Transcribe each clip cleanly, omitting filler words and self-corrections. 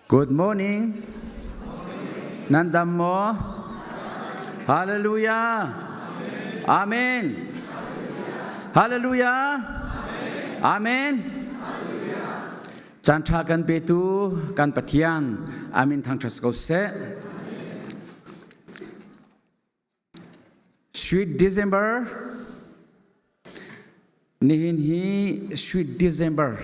Good morning. Nan dam maw? Hallelujah. Amen. Hallelujah. Amen. Caan ṭha kan petu kan Pathian amin thangṭhat ko seh. Sweet December Nihin hi Sweet December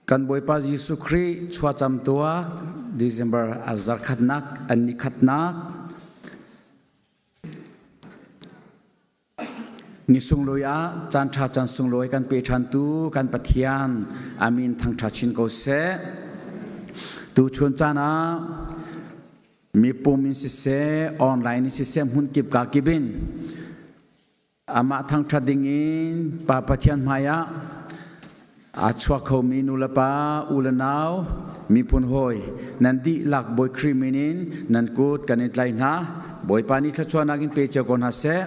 kan Bawipa Jesuh Khrih chuahcam tuak December a zarkhatnak an ni khatnak ni sunglawi ah caan ṭha caan sunglawi kan pe ṭhantu kan Pathian amin thangṭha chin ko seh. Tuchun caan ah mipum in siseh online in siseh hmunkip ka kip in amah thangṭhat ding in Pa Pathian hmai ah a chuak khomi nulepa u le nau miphun hawi nan dihlak Bawi Khrih min in nan kut kan in tlai hna. Bawipa nih thluachuahnak in pe cio ko hna seh.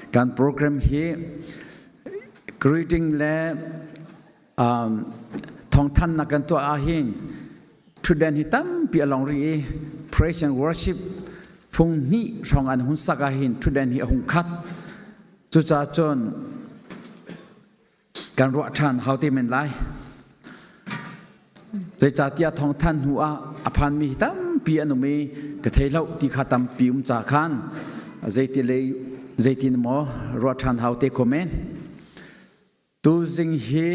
Kan program hi greeting le thawngthannak kan tuah ahhin ṭhutden hi tampi a long rih i praise and worship phung hnih hrawng an hun sak ahhin ṭhutden hi a hung khat. Cucaah cun kan ruah ṭhan hau te men lai. Zeicahtiah thawngthan hnu ah a phanmi hi tampi an um i ka thei lo ti kha tampi um ca khan zeiti lei zeitin maw ruah ṭhan hau te kho men. Tuzing hi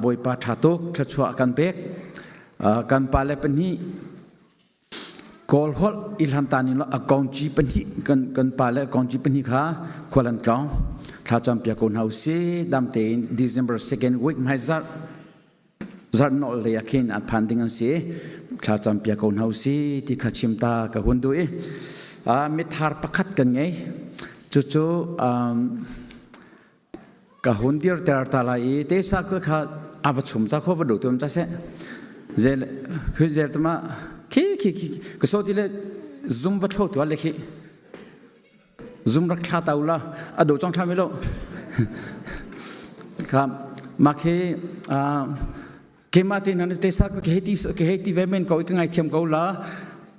Bawipa ṭha tuk thluachuah kan pek. Kan pale pahnih Kawl holh i hlantan in a kongci pahnih kan pale a kongci pahnih kha khual an tlawng. Thlacam piak ko hna usih. Dam tein December second week hmai zarh zarh nol lei ah khin an phan ding an si. Thlacam piak ko hna usih ti kha chim ta ka hun duh i mithar pakhat kan ngei. Cucu ka hun dir ter ta lai i te sa kha a va chum cha kho va du tum cha se zel khu zel tama khi khi khi ka so ti le zum va thlo tu le khi zum rak thla tau la a do chong thla mi lo kha ma khi keimah te nan te sa ka hei ti ka hei ti ve men ko ka ngai thiam ko la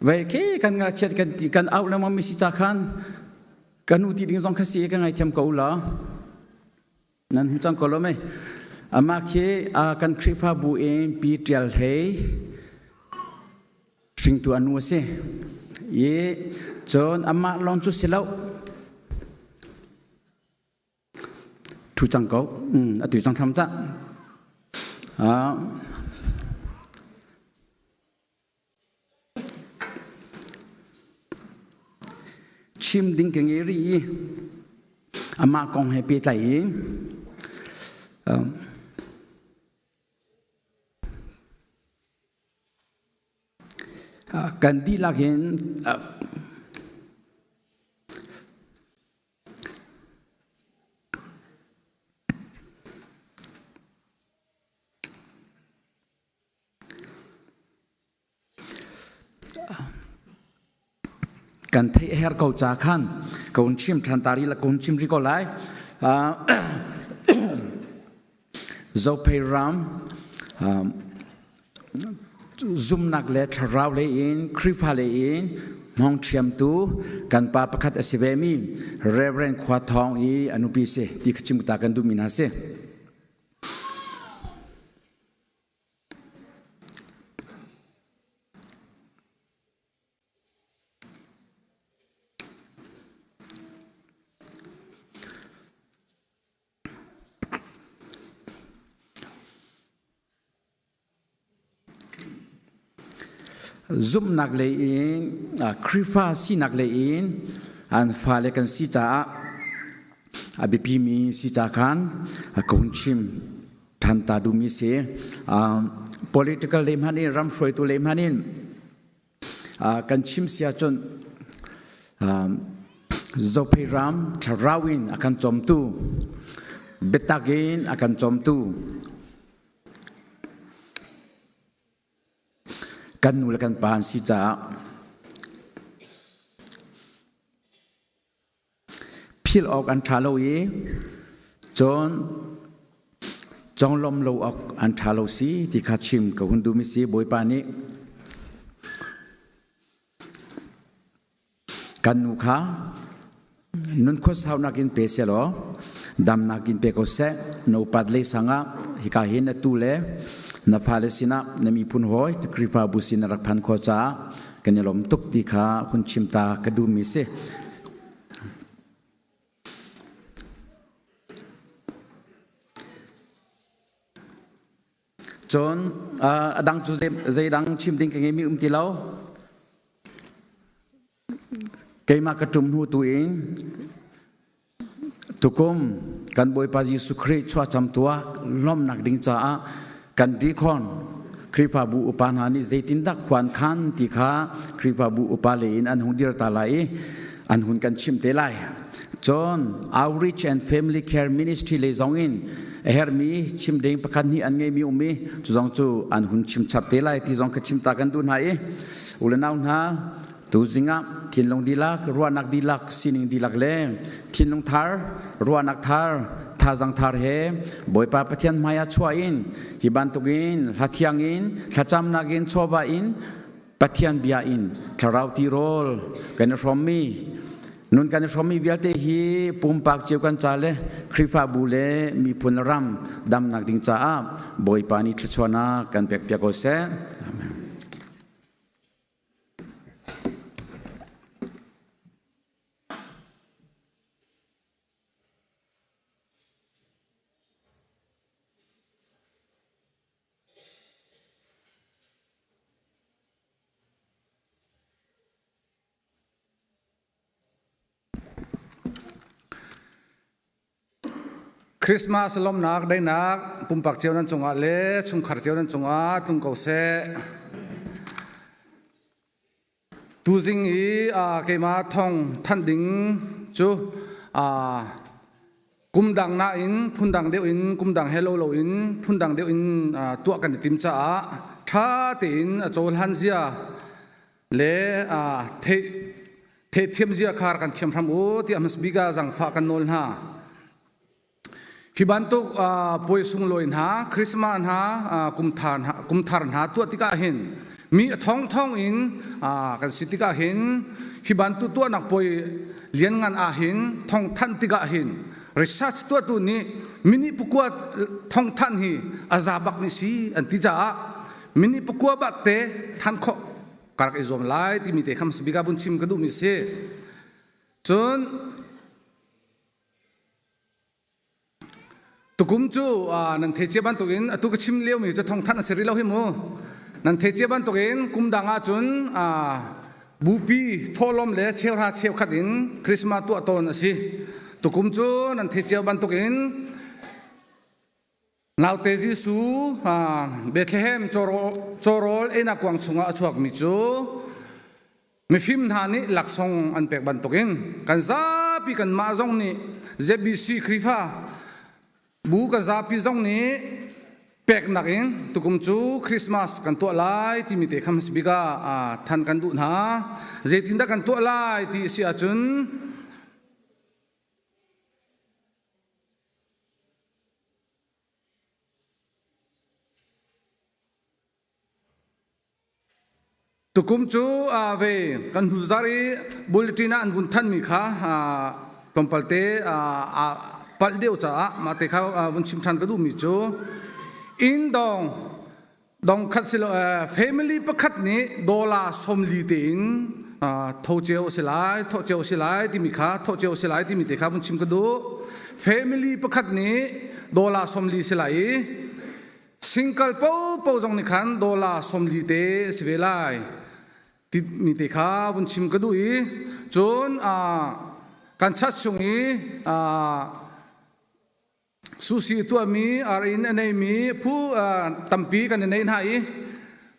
ve ke kan nga chet kan kan out le ma mi si cha khan Ka nu ti ding zong kha si ka ngaithiam ko la. Nan hmu cang ko lo mei. Amah khi kan Khrihfabu in Pi Tial Hlei hringtu a nu a si. I cun amah lawng cu si lo. Thu cang ko. Atu cang thlam ca. Chim ding ka ngei rih i amah kong he pehtlai in kan dihlak in Kan theih her ko ca khan ka hun chim ṭhan ta rih la ka hun chim rih ko lai. Zophei ram zumnak le thlarau lei in Khrihfa lei in hmong ṭhiamtu kan pa pakhat a si ve mi Reverend Khua Thawng i a nupi si ti kha chim ta kan duhmi hna si. Zumhnak lei in Khrihfa sinak lei in an fale kan si caah a biapimi si ca khan ka hun chim ṭhan ta duhmi si. Political lei hmanh in ram hruaitu lei hmanh in kan chim si ahcun Zophei ram thlarau in a kan cawmtu biatak in a kan cawmtu kan nu le kan pa an si caah philh awk an ṭha lo i cun Conglawm lo awk an ṭha lo si ti kha chim ka hun duhmi si. Bawipa nih kan nu kha nun khuasaunak in pe selaw damnak in pe ko seh. Na upat lei sangah hika hin atu le na fale sinah na miphun hawi Khrihfabu sin na rak phan khawh caah kan i lawm tuk ti kha hun chim ta ka duhmi si. Cun a dang cu zeidang chim ding ka ngeimi um ti lo. Keimah ka ṭum hnu tu in tukum kan Bawipa Jesuh Khrih chuahcam tuak lawmhnak ding caah kan dikhawn Khrihfabu upa hna nih zeitindah khua an khan ti kha Khrihfabu upa lei in an hung dir ta lai i an hun kan chimh te lai. Cun Outreach and Family Care Ministry lei zong in a hermi chim ding pakhat hnih an ngeimi um i cu zong cu an hun chim chap te lai ti zong ka chim ta kan duh hna i u le nau hna tuzing ah thinlung dihlak ruahnak dihlak sining dihlak le thinlung thar ruahnak thar thazang thar he Bawipa Pathian hmai ah chuah in hi bantukin hla thiang in thlacamnak in chawva in Pathian bia in thlarau tirawl kan i hrawmmi nun kan i hrawmmi vialte hi pumpak cio kan ca le Khrihfabu le miphun ram damnak ding caah Bawipa nih thluachuahnak kan pek piak ko seh. Amen. Christmas lawmhnak daihnak pumpak cio nan cungah le chungkhar cio nan cungah tlung ko seh. Tuzing i keimah thong thanh ding cu kum dang nain phundang deuh in kum dang he lo loin phundang deuh in tuah kan i tim caah ṭha tein a cohlan zia le theih theihthiam zia kha rak kan thiam hram u tiah hmasabik ah zangfah kan nawl hna. Hi bantuk puai sunglawi hna, Christmas hna, kumthar hna tuah tikah hin mi a thongthong in kan si tikah hin hi bantuk tuahnak puai lianngan ah hin thongthanh tikah hin research tuahtu nih minute pakua thongthanh hi a za bak mi si an ti caah minute pakua bak te than khawh ka rak i zuam lai timi te kha hmasabik ah vun chim ka duhmi si. Cun Tukum cu nan thei cia bantukin atu ka chim liomi cu thawngthanh a si rih lo hi mu. Nan thei cia bantukin kum dang ahcun bupi thawhlawm le cheuhra cheukhat in Christmas tuah tawn a si. Tukum cu nan thei cia bantukin naute Jesuh Bethlehem cawrawl einak kuang chungah a chuakmi cu Mifim hna nih laksawng an pek bantukin kan zapi kanmah zong nih ZBC Khrihfa bu kan zapi zong nih peknak in tukum cu Christmas kan tuah lai timi te kha hmasa bik ah than kan duh hna. Zeitindah kan tuah lai ti a si ahcun Tukum cu ve kan hnu zarh i bulletin ah an vun thanmi kha tlawmpalte aa palh deuh caah mah te kha vun chim ṭhan ka duhmi cu inn dong dong khat silo family pakhat nih dollar 40 tein tho cio a si lai thawh cio a si lai timi kha thawh cio a si lai timi te kha vun chim ka duh. Family pakhat nih dollar 40 si lai i Single popo zong nih khan dollar 40 te a si ve lai timi te kha vun chim ka duh i cun kan chat chung i sushi tuahmi ar-inn a neimi phu tampi kan i nei hna i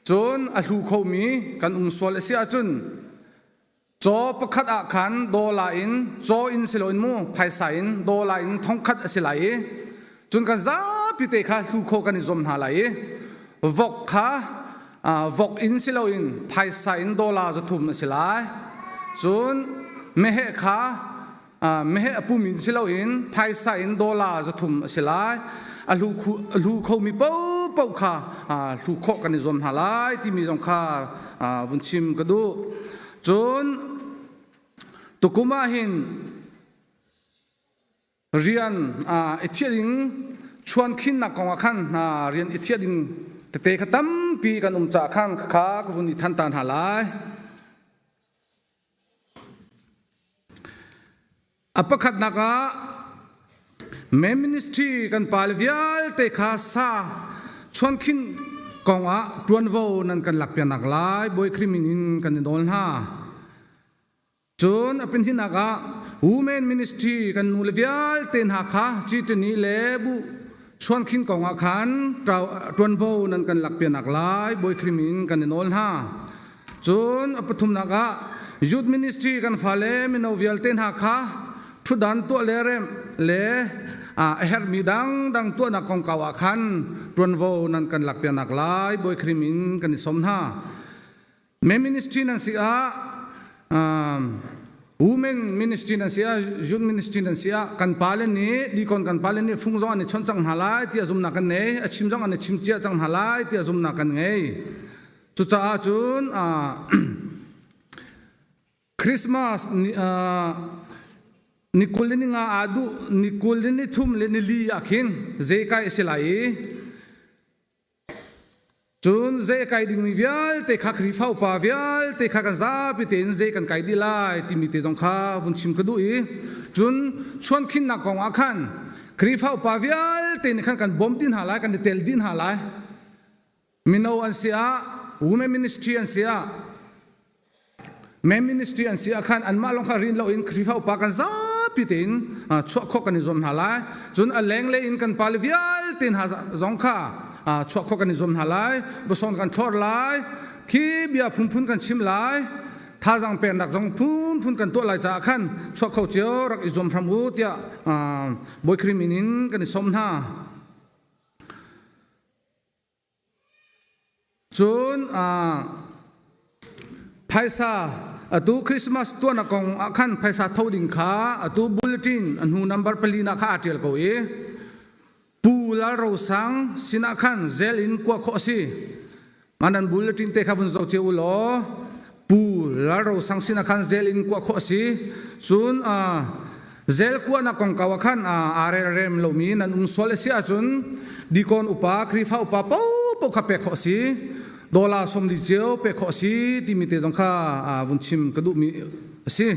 cun a hlu khomi kan um sual a si ahcun Caw pakhat ah khan dollar in caw in si loin mu phaisa in dollar in thongkhat a si lai i cun kan zapi te kha hlu kho kan i zuam hna lai i vok kha vok in si loin phaisa in dollar 300 a si lai cun meheh kha meheh a pum in si loin phaisa in dollar 300 a si lai. A hlu khomi paohpaoh kha hlu khawh kan i zuam hna lai timi zong kha vun chim ka duh. Cun tukum ah hin rian i thiah ding chuankhinnak kong ah khan rian i thiah ding tete kha tampi kan um caah khan kha ka vun i than ta hna lai. A pakhatnak ah men ministry kan pale vialte kha sa chuankhin kong ah ṭuanvo nan kan lakpiaknak lai Bawi Khrih min in kan i nawl hna. Cun a pahnihnak ah Women Ministry kan nule vialte hna kha Citani le bu chuankhin kong ah khan ṭuanvo nan kan lakpiaknak lai Bawi Khrih min in kan i nawl hna. Cun a pathumnak ah Youth Ministry kan fale mino vialte hna kha ṭhutdan tuah le remh le a herhmi dangdang tuahnak kongkau ah khan ṭuanvo nan kan lakpiaknak lai Bawi Khrih min kan i sawm hna. Men ministry nan si ah women ministry nan si ah youth ministry nan si ah kan pale nih dikon kan pale nih fung zong an i chawnh cang hna lai tiah zumnak kan ngei a chim zong an i chim cia cang hna lai tiah zumnak kan ngei cucaah cun Christmas ni 20 le ni nga aa duh ni 20 le ni thum le ni li ah khin zeikai a si lai i Cun zei a kai dingmi vialte kha Khrihfa upa vialte kha kan zapi tein zei kan kai dih lai timi te zong kha vun chim ka duh i cun chuankhinnak kong ah khan Khrihfa upa vialte nih khan kan bawmh dih hna lai kan i tel dih hna lai mino an si ah women ministry an si ah Men ministry an si ah khan anmah lawng kha rin loin Khrihfa upa kan zapi tein chuah khawh kan i zuam hna lai. Cun a lenglei in kan pale vialte hna zong kha chuah khawh kan i zuam hna lai. Basawn kan thlor lai. Khi bia phunphun kan chim lai. Thazang peknak zong phunphun kan tuah lai caah khan chuah kho cio rak i zuam hram u tiah Bawi Khrih min in kan i sawm hna. Cun phaisa atu Christmas tuahnak kong ah khan phaisa tho ding kha atu bulletin a hnu number pali na kha aa ṭial ko i Pu Lal Ro Sang sinah khan zel in kuah khawh a si. Mah nan bulletin te kha vun zoh cio u law Pu Lal Ro Sang sinah khan zel in kuah khawh a si. Cun Zel kuahnak kongkau ah khan aa relrem lomi nan um sual a si ahcun dikon upa Khrihfa upa paohpaoh kha pek khawh a si. Dollar 40 cio pek khawh a si timi te zong kha vun chim ka duhmi a si.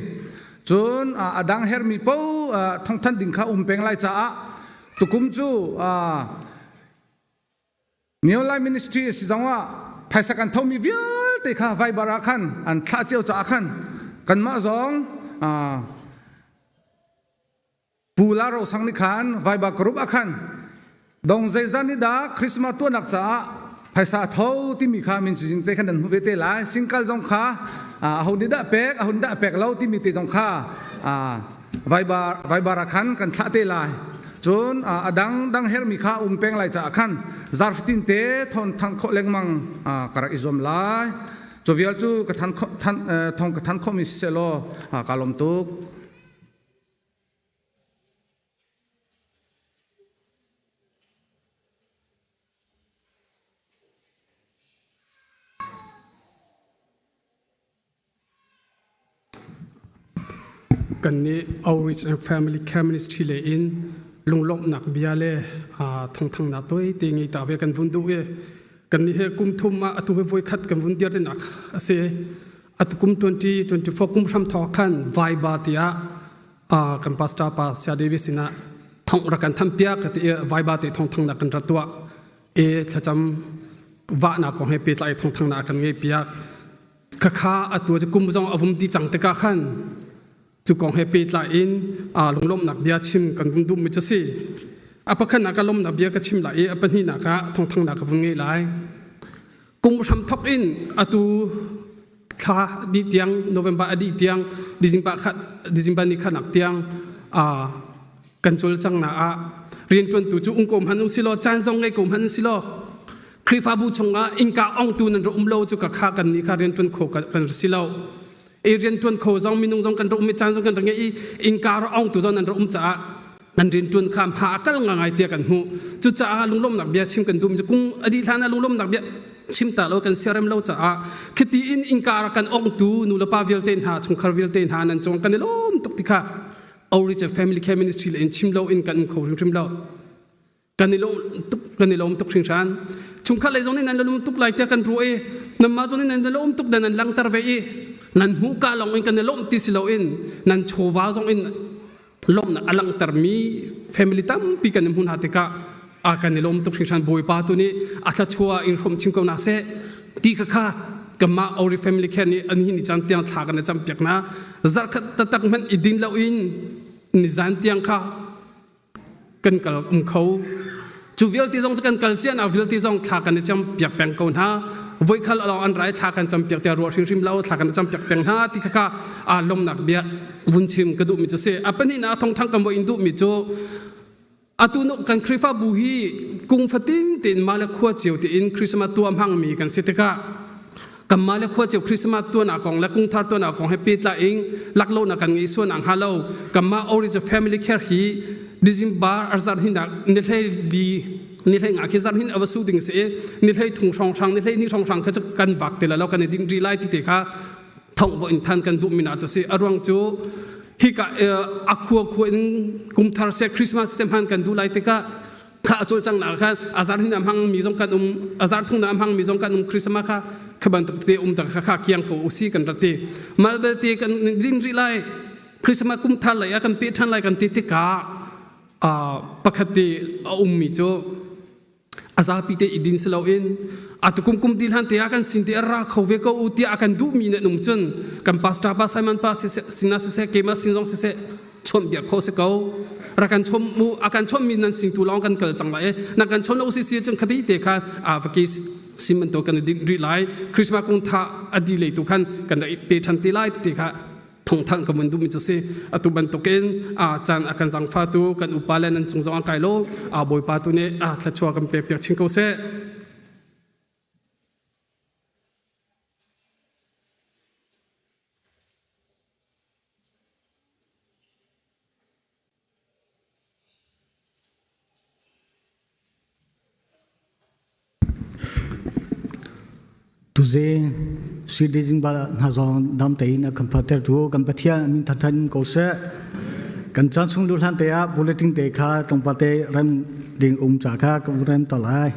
Cun a dang hermi paoh thawngthanh ding kha um peng lai caah tukum cu Neo Lai Ministry a si zongah phaisa kan thomi vialte kha Viber ah khan an thlah cio caah khan kanmah zong Pu La Ro Sang nih khan Viber group ah khan dong zeizat nih dah Christmas tuahnak caah phaisa a tho timi kha min cizing te khan nan hmu ve te lai singkal zong kha aho nih dah pek aho nih dah pek lo timi te zong kha Viber Viber ah khan kan thlah te lai cun a dang dang hermi kha um peng lai caah khan zarfatin te thon thang khawh lengmang ka rak i zuam lai cu vial cu ka than thong ka than khawhmi siseh law ka lawm tuk. Kannih Outreach and Family Care Ministry lei in lunglawmhnak bia le thawngthangnak tawite ngei ta ve kan vun duh i kannih he kum thum ah atu hi voikhat kan vun dir dingnak a si. Atu kum 2024 kum hram thawk khan Viber tiah kan pastor pa Sia Davis sinah thong rak kan tham piak ka ti i Viber te thawngthangnak kan rat tuah i thlacam vahnak kong he pehtlai thawngthangnak kan ngei piak. Khakha atu cu kum zong a vum ti cang tikah khan cu kong he pehtlai in lunglawmhnak bia chim kan vun duhmi cu si. A pakhatnak ah lawmhnak bia ka chim lai i a pahnihnak ah thawngthangnak ka vun ngei lai. Kum hram thok in atu thla dih tiang November a dih tiang December khat December ni khanak tiang kan cawlcanghnak ah rianṭuantu cu um ko hmanh u silaw caan zong ngei ko hmanh u silaw Khrihfabu chungah innka ongtu nan rak um lo cu ka kha kan nih kha rianṭuan kho kan si lo i rianṭuan kho zong minung zong kan rak um i caan zong kan rak ngei i innka rak ongtu zong nan rak um caah. An rianṭuan kha hma a kal ngai tiah kan hmuh. Cucaah lunglawmhnak bia chim kan duhmi cu kung a dih hlan ah lunglawmhnak bia chim ta lo kan siarem lo caah khiti in innka rak kan ongtu nulepa vialte hna chungkhar vialte hna nan cung kan i lawm tuk ti kha Outreach and Family Care Ministry le in chim lo in kan um kho hrimhrim lo. Kan i lawm tuk kan i lawm tuk hringhran. Chungkhat lei zong nih nan lawm tuk lai tiah kan ruah i nanmah zong nih nan lawm tuk dan nan langhter ve i nan hmuhka lawng in kan i lawmh ti si loin nan chawva zong in lawmhnak a langhtermi family tampi kan i hmun hna tikah a kan i lawm tuk hringhran. Bawipa tu nih a thluachuah in hrawm chin ko hna seh ti kha kha kanmah Ori family care nih an hi ni caan tiang thla kan i campiak hna. Zarhkhat taktak hmanh i din loin nizan tiang kha kan kal um kho. Cu vialte zong cu kan kal cia nak vialte zong thla kan i cam piak peng ko hna. Voikhal along an rai thla kan cam piak tiah ruah hrimhrim lo thla kan i cam piak peng hna ti kha kha aa lawmnak bia vun chim ka duhmi cu si. A pahnihnak thongthang kan voi in duhmi cu atu nu kan Khrihfabu hi kung fatin tein mah le khua cio tein Christmas tuah hmangmi kan si tikah kanmah le khua cio Christmas tuahnak kong le kungthar tuahnak kong he pehtlai in laklawhnak kan ngei sual hnga lo. Kanmah Origin Family Care hi December arzar hinak ni hlei li ni hlei nga khi zar hin ava su ding si i ni hlei thung hrong hrang ni hlei ni hrong hrang kha cu kan vak te la lo kan i ding ri lai ti te kha thong vo in than kan duh mi na cu si. A ruang cu hika a khua khua in kumthar se Christmas se hman kan duh lai tikah kha a cawlcang nak khan azar hin a hmang mi zong kan um, azar thung na hmang mi zong kan um. Christmas kha kha bantuk te um tak kha kha kiang ko usi kan rat ti mal belte kan din ri lai. Christmas kum thar lai a kan pe than lai kan ti tikah pakhat te a um mi cu a zapi te i din si loin atu kum kum ti hlan te ah kan sin te ra kho ve ko u tiah kan duh mi ne num cun kan pastor pa Simon pa sina siseh keimah sin zong siseh chawnhbiak khawh si ko. Ra kan chom mu a kan chom mi nan sing tu lawng kan kal cang lai. Na kan chom lo si si cun khati te kha a vaki sim man to kan ding ri lai. Christmas kung tha adi le tu khan kan ra pe than ti lai ti kha thongthang ka mun du mi chu si. Atu bantukin a chan a kan zangfa tu kan upa le nan cung zong an kai lo a Bawipa tu nih a thluachuah kan pek piak chin ko seh. Tuzing Sui bal hna zong dam tein a kan phantertu kan Pathian a min thathan ko seh. Kan caan chung lu hlan te ah bulletin te kha tlawmpal te rem ding um ca kha ka rem ta lai.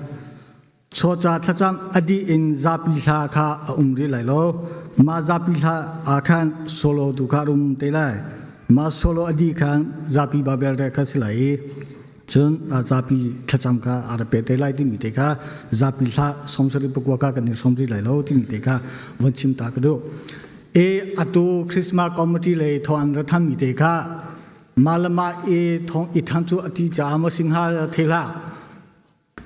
Chawca thlacam a dih in zapi hla kha a um rih lai lo. Mah zapi hla ah khan solo tu kha a um te lai. Mah solo a dih khan zapi Babel re kha si lai i cun zapi thlacam kha a ra pe te lai timi te kha zapi hla 74 kha kan i hrawm rih lai lo timi te kha von chim ta ka duh. E atu Christmas committee lei thaw an ra thanmi te kha malama i thong i than cu ati caah maw singha the hlah.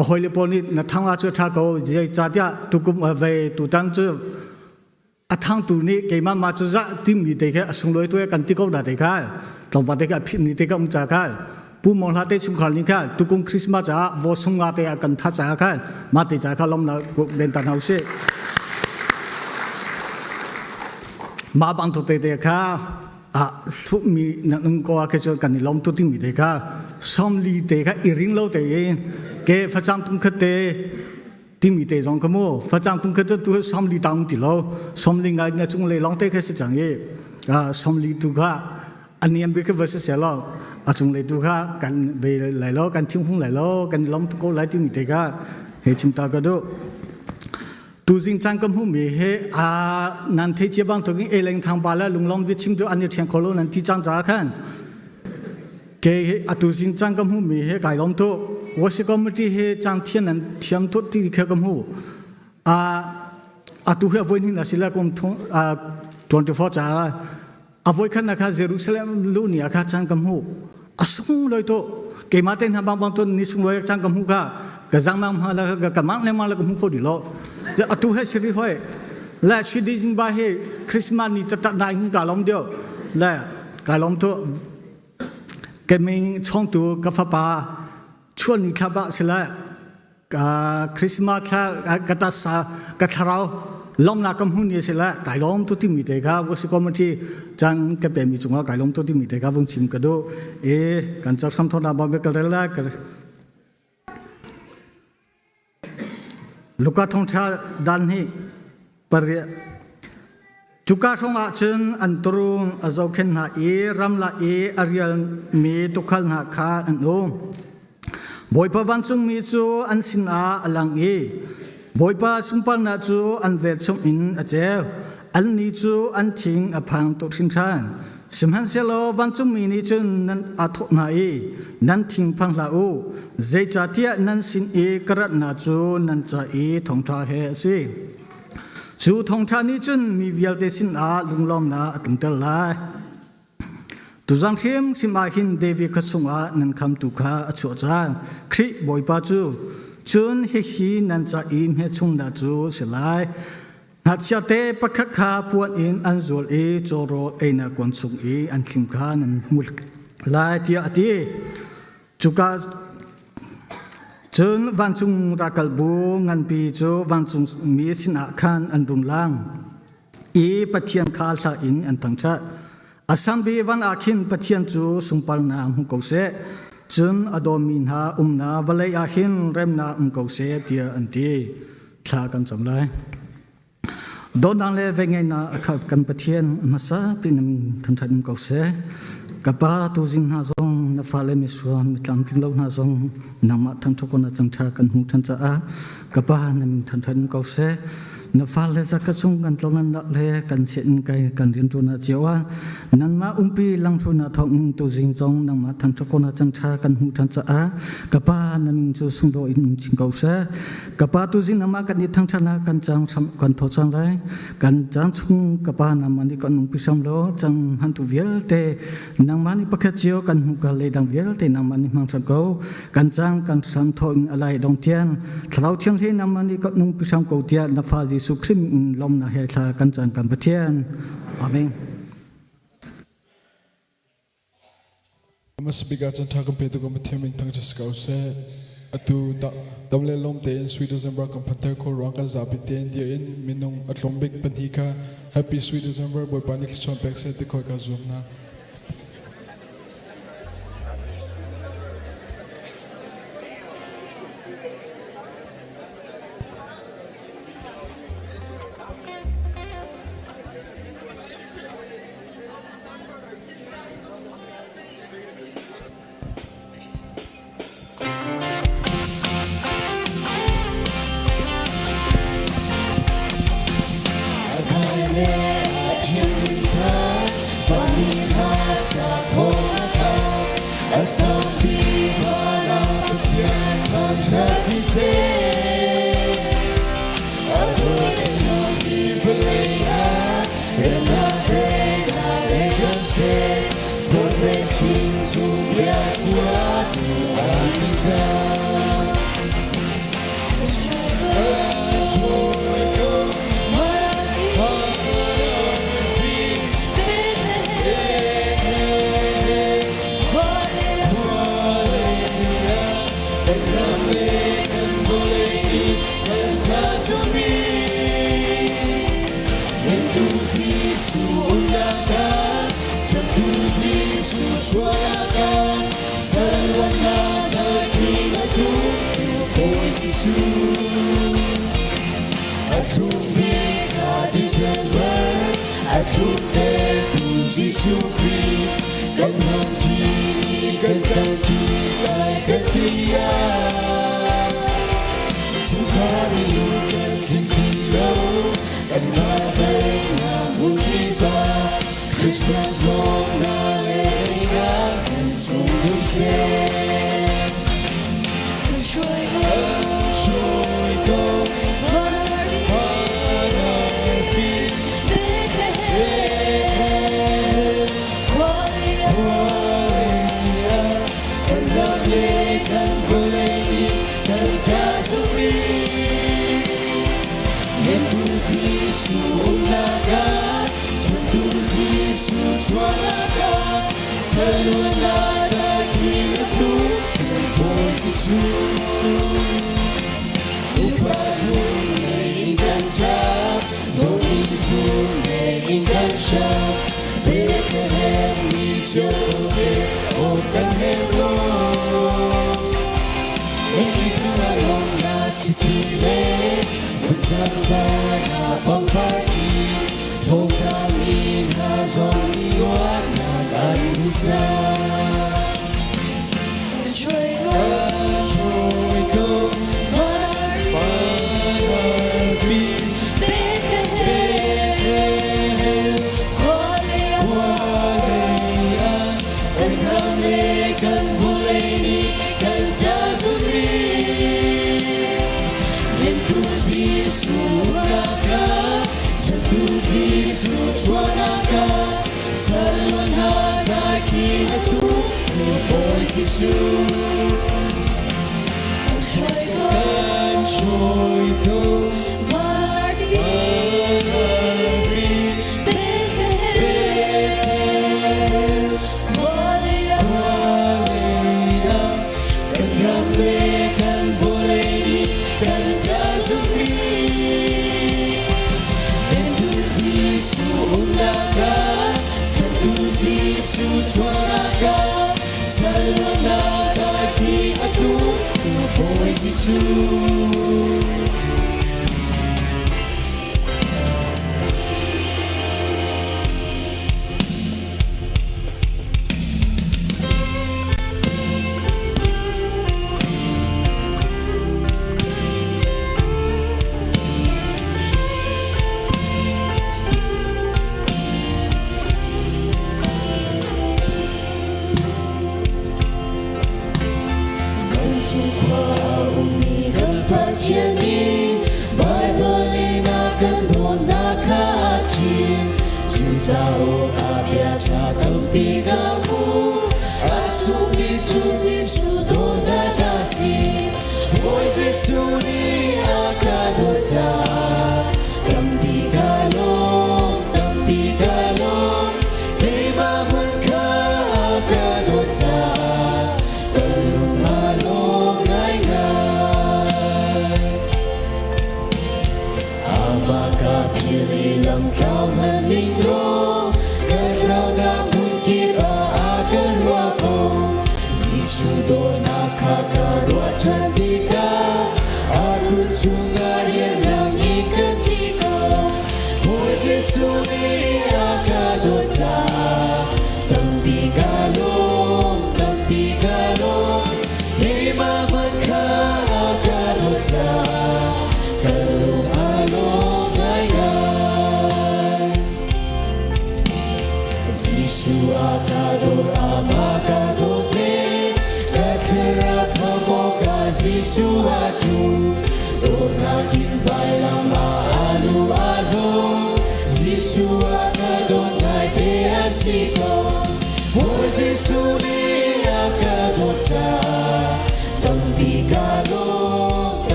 A hawile pawl nih na thang ah cu a ṭha ko, zeicahtiah tukum ve tutan cu a thangtu nih keimah mah cu zah timi te khi a sunglawi tu kan ti ko na te kha tlawmpal te kha a phit ni te kha um ca kha Pu Mong Hla te chungkhar nih kha tukum Christmas ah vo sunga te a kan tha ca kha mah te ca kha lom na ben ta hna usih. Mah bang tu te te kha a hluhmi nan um ko ah khi cu kan i lawm tu timi te kha 40 te kha i ring lo te in ke facang tum khat te timi te zong kha mu facang tum khat cu tu 40 taung ti lo 40 ngai na chung le long te kha si cang i 40 tu kha aniam bi kha va si lo a chung le tu kha kan ve lai lo kan thing hung lai lo kan lom tu ko lai timi te kha he chim ta ka du. Tuzing caan ka hmuhmi hi nan theih cia bantukin eleng thang pa le lunglawm biachim cu an i ṭhiang kho lo nan ti cang caah khan kei hi atu zing caan ka hmuhmi hi kai lawm tuk. Worship committee hi caan thian nan thiam tuk ti kha ka hmu. Atu hi a voi hnih na si le kum 24 caah A voikhatnak kha Jerusalem luh ni ah kha caan ka hmuh. A sunglawi tuk. Keimah te hna bang bang ton ni sunglawi caan ka hmuh kha ka zang mang hma la ka mang le mang la ka hmu kho di lo. Atu he siri hoi. Le shidi jing ba he Christmas ni tatak na hin ka lom dio. Le ka lom tu keming chong tu ka fapa chuan ni thla ba sila ka Christmas thla ka ta sa ka thlarau. Lomnak ka hmu ni a si la kai lawm tu timi te kha worship committee cang ka pe mi cungah kai lawm tu timi te kha vung chim ka duh. E kan church ham thona ba ka rel la ka Luka thawngṭha dal hnih pariat. Cuka hrawngah cun an turuun a zohkhenh hna i ramlak i a rialmi tuukhal hna kha an um. Bawipa vancungmi cu an sinah a lang i Bawipa sunparnak cu an velchum in a ceu. Annih cu an thing a phang tuk hringhran. Sihmanhsehlaw vancungmi nih cun nan aa thawh hna i, Nan thinphang hlah u, zeicahtiah nan sin i ka ratnak cu nan ca i thawngṭha he a si. Cu thawngṭha nih cun mi vialte sinah lunglawmnak a tlunter lai. Tuzang hrimhrim ah hin David khua chungah nan khamtu kha a chuah cang, Khrih Bawipa cu. Cun hihi nan ca i hmelchunhnak cu a si lai. Ngakchia te pakhat kha puan in an zual i cawrawl einak kuan chung i an thlim kha nan hmu lai tiah a ti. Cuka cun vancung ralkalbu nganpi cu vancung mi sinah khan an rung lang i Pathian kha hla in an thangṭhat. A sangbi van ah khin Pathian cu sunparnak hmu ko seh, cun a dawmi hna umnak vawlei ah hin remnak um ko seh tiah an ti. Thla kan cam lai. Dawtnak le velngeihnak a khat kan Pathian a hmasa pi na min thangṭhat in ko seh. Ka pa tuzing hna zong na fale misual mitlamtling lo hna zong nangmah thangṭhat ko na cangṭha kan hmuh ṭhan caah ka pa na min thangṭhat in ko seh. Na fale zaka chung kan tlonan le kan sian kai kan rianṭuan ah cio ah nangmah umpi langhrunak thawng tuzing zong nangmah thangṭhat ko na cangṭha kan hmuh ṭhan caah ka pa na min cu sunglawi in um chin ko seh. Ka pa tuzing namah kan i thangṭhatnak kan cang hram kan tho cang lai. Kan cang chung ka pa nangmah nih kan umpi hram law cang hantu vialte nangmah nih pakhat cio kan hmuh ka le dang vialte nangmah nih hmang hram ko. Kan cang kan hram tho in alai dong tiang thlarau thianghlim nangmah nih kan umpi hram ko tiah na fa Jesuh Khrih in lawmnak he thla kan cang kan Pathian. Amen. Hmasa bik ah caan ṭha kan petu kan Pathian min thangṭhat si ko seh. Atu dam le lawm tein Sweet December kan phanter khawh ruang kan zapi tein dir in minung a tlawm bik pahnih kha Happy Sweet December Bawipa nih thluachuah pek seh ti khawh ka zuam hna.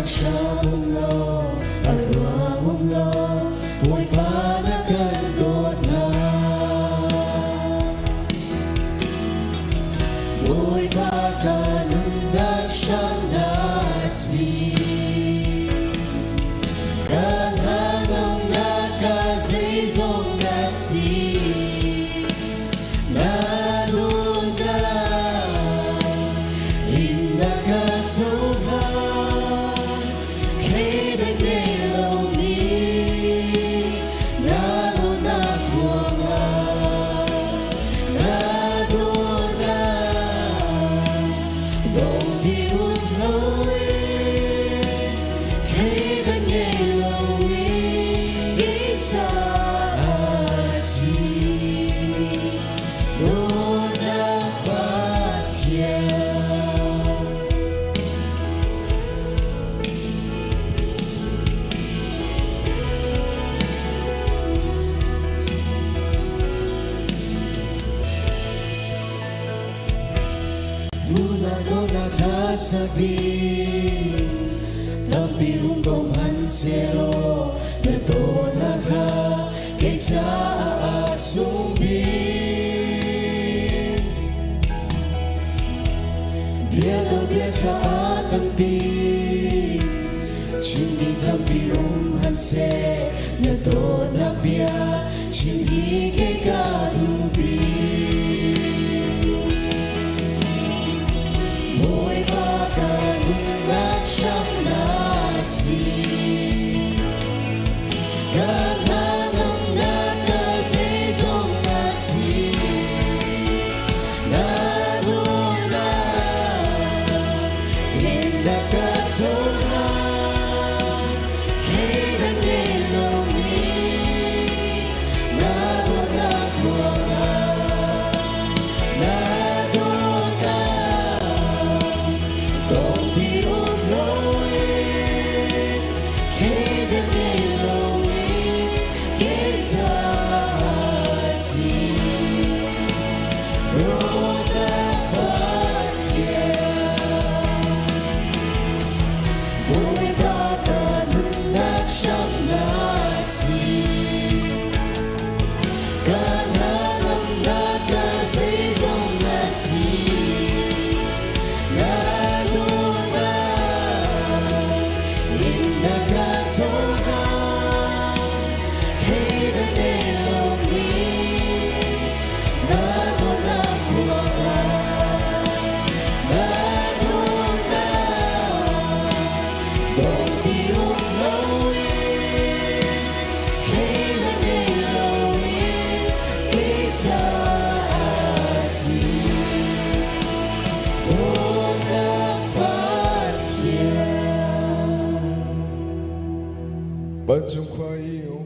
Nunnak hram um lo, a ruang um lo, Bawipa na kan dawtnak. Bawipa ka nunnak hram na si. Ka hnangamnak ka zeizong na si. Na dawtnak in na ka cohlan. Thleidan ngei lomi na dawtnak ruangah na dawtnak dong ti um loin thleidan ngei loin kei caah si dawtnak Pathian. Tuna dona ka sabi Tampi um ko man selo Na dona ka kay caah sumbi Bia do bia tha tampi Chim ding tampi um han seh Na dawtnak bia chim hi kei ka duh bik. Bawipa ka nunnak hramnak si. Ka hnangamnak ka zeizong na si. Na dawtnak in na ka cohlan. Thleidan ngei lomi na dawtnak ruangah na dawtnak dong ti um loin thleidan ngei loin kei caah si dawtnak Pathian. Bawipa ka nunnak hramnak si. Ka hnangamnak ka zeizong na si. Na dawtnak in na ka cohlan. Thleidan nei lomi na dawtnak ruangah na dawtnak dong ti um loin thleidan nei loin kei caah si dawtnak Pathian. Vancung khua i um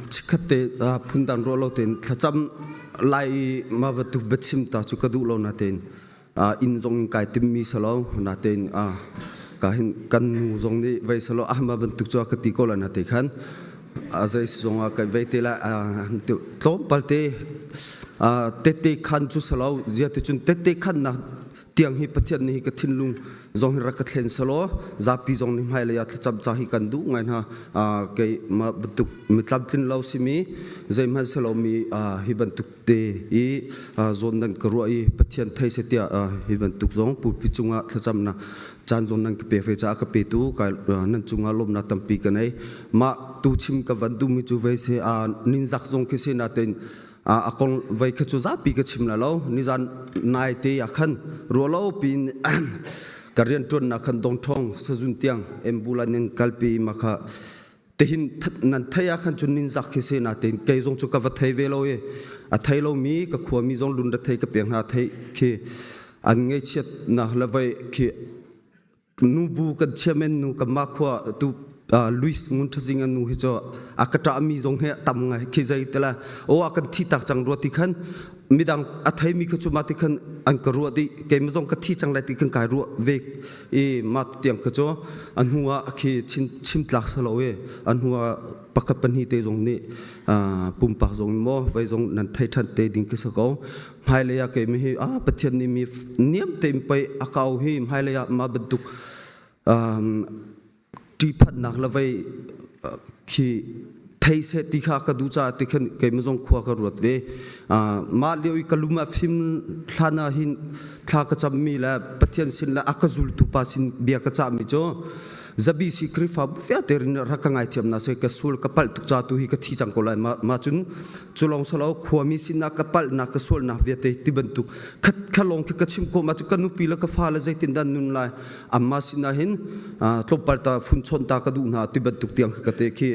Chikkhat te phundang ruah lo tein thlacam lai i mah bantuk biachim ta cu ka duh lo natein inn zong in kai timmi si lo natein ka hin kan nu zong nih vei selaw ah mah bantuk cu a ka ti ko lai nate khan a zei si zong ah kai vei te lai tlawmpal te tette khan cu si lo zia ti cun tette khan nak tiang hi Pathian nih ka thinlung zong hi rak ka thlen selaw zapi zong nih hmailei ah thlacam ca hi kan duh ngai hna. Kei mah bantuk mi tlamtlin lo simi zeihmanh selo mi hi bantuk te i zawn nan ka ruah i Pathian thei se tiah hi bantuk zong pulpit cungah thlacamnak. Caan zong nan ka pek ve caah ka petu nan cungah lawmnak tampi ka nei. Mah tu chim ka van duhmi cu vei se ninzak zong khi si natein a kong vei kha cu zapi ka chim la lo. Nizan nai te ah khan rualo pin ka rianṭuannak khan dongṭhong sazun tiang ambulance in kalpi ma kha tihin nan thei ah khan cun ninzak khi si natein kei zong cu ka va thei ve lo i a thei lomi ka khuami zong lun thei ka pek hna thei khi an ngaihchiatnak le vei khi nubu kan chairman nu kan mah khua tu Louis Ngun Thazing an nu hi cu a ka ṭah mi zong he tam ngai khi zei tela o a kan thi tak cang rua ti khan midang a thei mi kha cu ma ti khan an ka ruah dih keimah zong ka thi cang lai ti khan kai ruah ve i ma tiang kha cu a hnu ah khi chim chim tlak salo e a hnu ah pakhat pahnih te zong nih pumpak zong maw vai zong nan thei than te ding khi sa ko hmailei ah keimah hi a Pathian nih mi niam tein pei a kau hi hmailei ah ma bantuk ṭihphannak le vei khi thei seh ti kha ka duh caah ti khan keimah zong khua ka ruat ve. Mah lio i ka lum ah fim hlan ah hin thla ka cammi le Pathian sin le a ka zultu pa sin bia ka cahmi cu zabi si Khrihfa vialte rin rak ka ngaithiam na se ka sul ka palh tuk ca tu hi ka thi cang ko lai ma ma cun cu lawng salo khuami sinah ka palhnak ka sualnak vialte ti bantuk khat kha lawng khi ka chim ko ma cu ka nupi le ka fa le zeitin dah nun lai amma sinah hin tlawmpal ta fun chon ta ka duh hna ti bantuk tiang ka te khi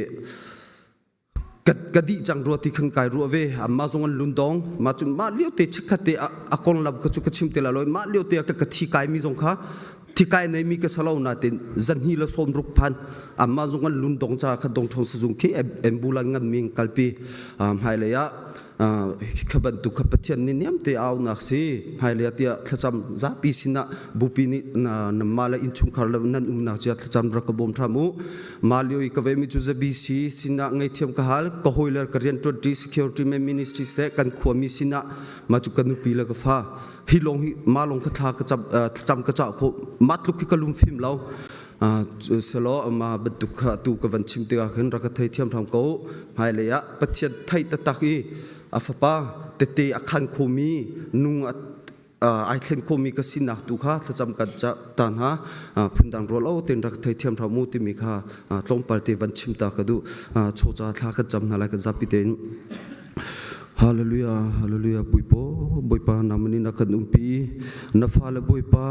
ka dih cang rua ti khan kai ruah ve amma zong an lundong ma cu mah lio te chikkhat te a kong lam kha cu ka chim te la loi mah lio te ka ka thi kai mi zong kha thi kai nei mi ka salo na tin zanhi la som ruk phan amma zong an lundong cha kha dong thong sazung khi ambulance ngan ming kalpi hmai lei ah kha bantuk kha Pathian nih niam te aunak si hmailei tiah thlacam zapi sinah bupi nih na mah le innchungkhar le nan umnak cia thlacam rak ka bawm hram u ma lio i ka ve mi cu ZBC sinah ngaihthiam ka hal ka hawi le ka rianṭuanṭi security men ministry seh kan khuami sinah ma cu ka nupi le ka fa hi lawng hi ma lawng ka thla ka cam thlacam ka cah khawh ma tluk hi ka lung fim lo selo ma bantuk kha tu ka van chim tikah khin rak ka thei thiam hram ko hmailei ah Pathian thei taktak i a fapa tete a khan khomi nung ai thlen khomi ka sinak tu kha thlacam kan ca ta hna phundang rual o ten rak thei thiam hram mu timi kha tlawmpal te van chim ta ka duh chawcha thla kan cam hna lai kan zapi tein Hallelujah, hallelujah, Bawipa, Bawipa nangmah na kan umpi. Na fale Bawipa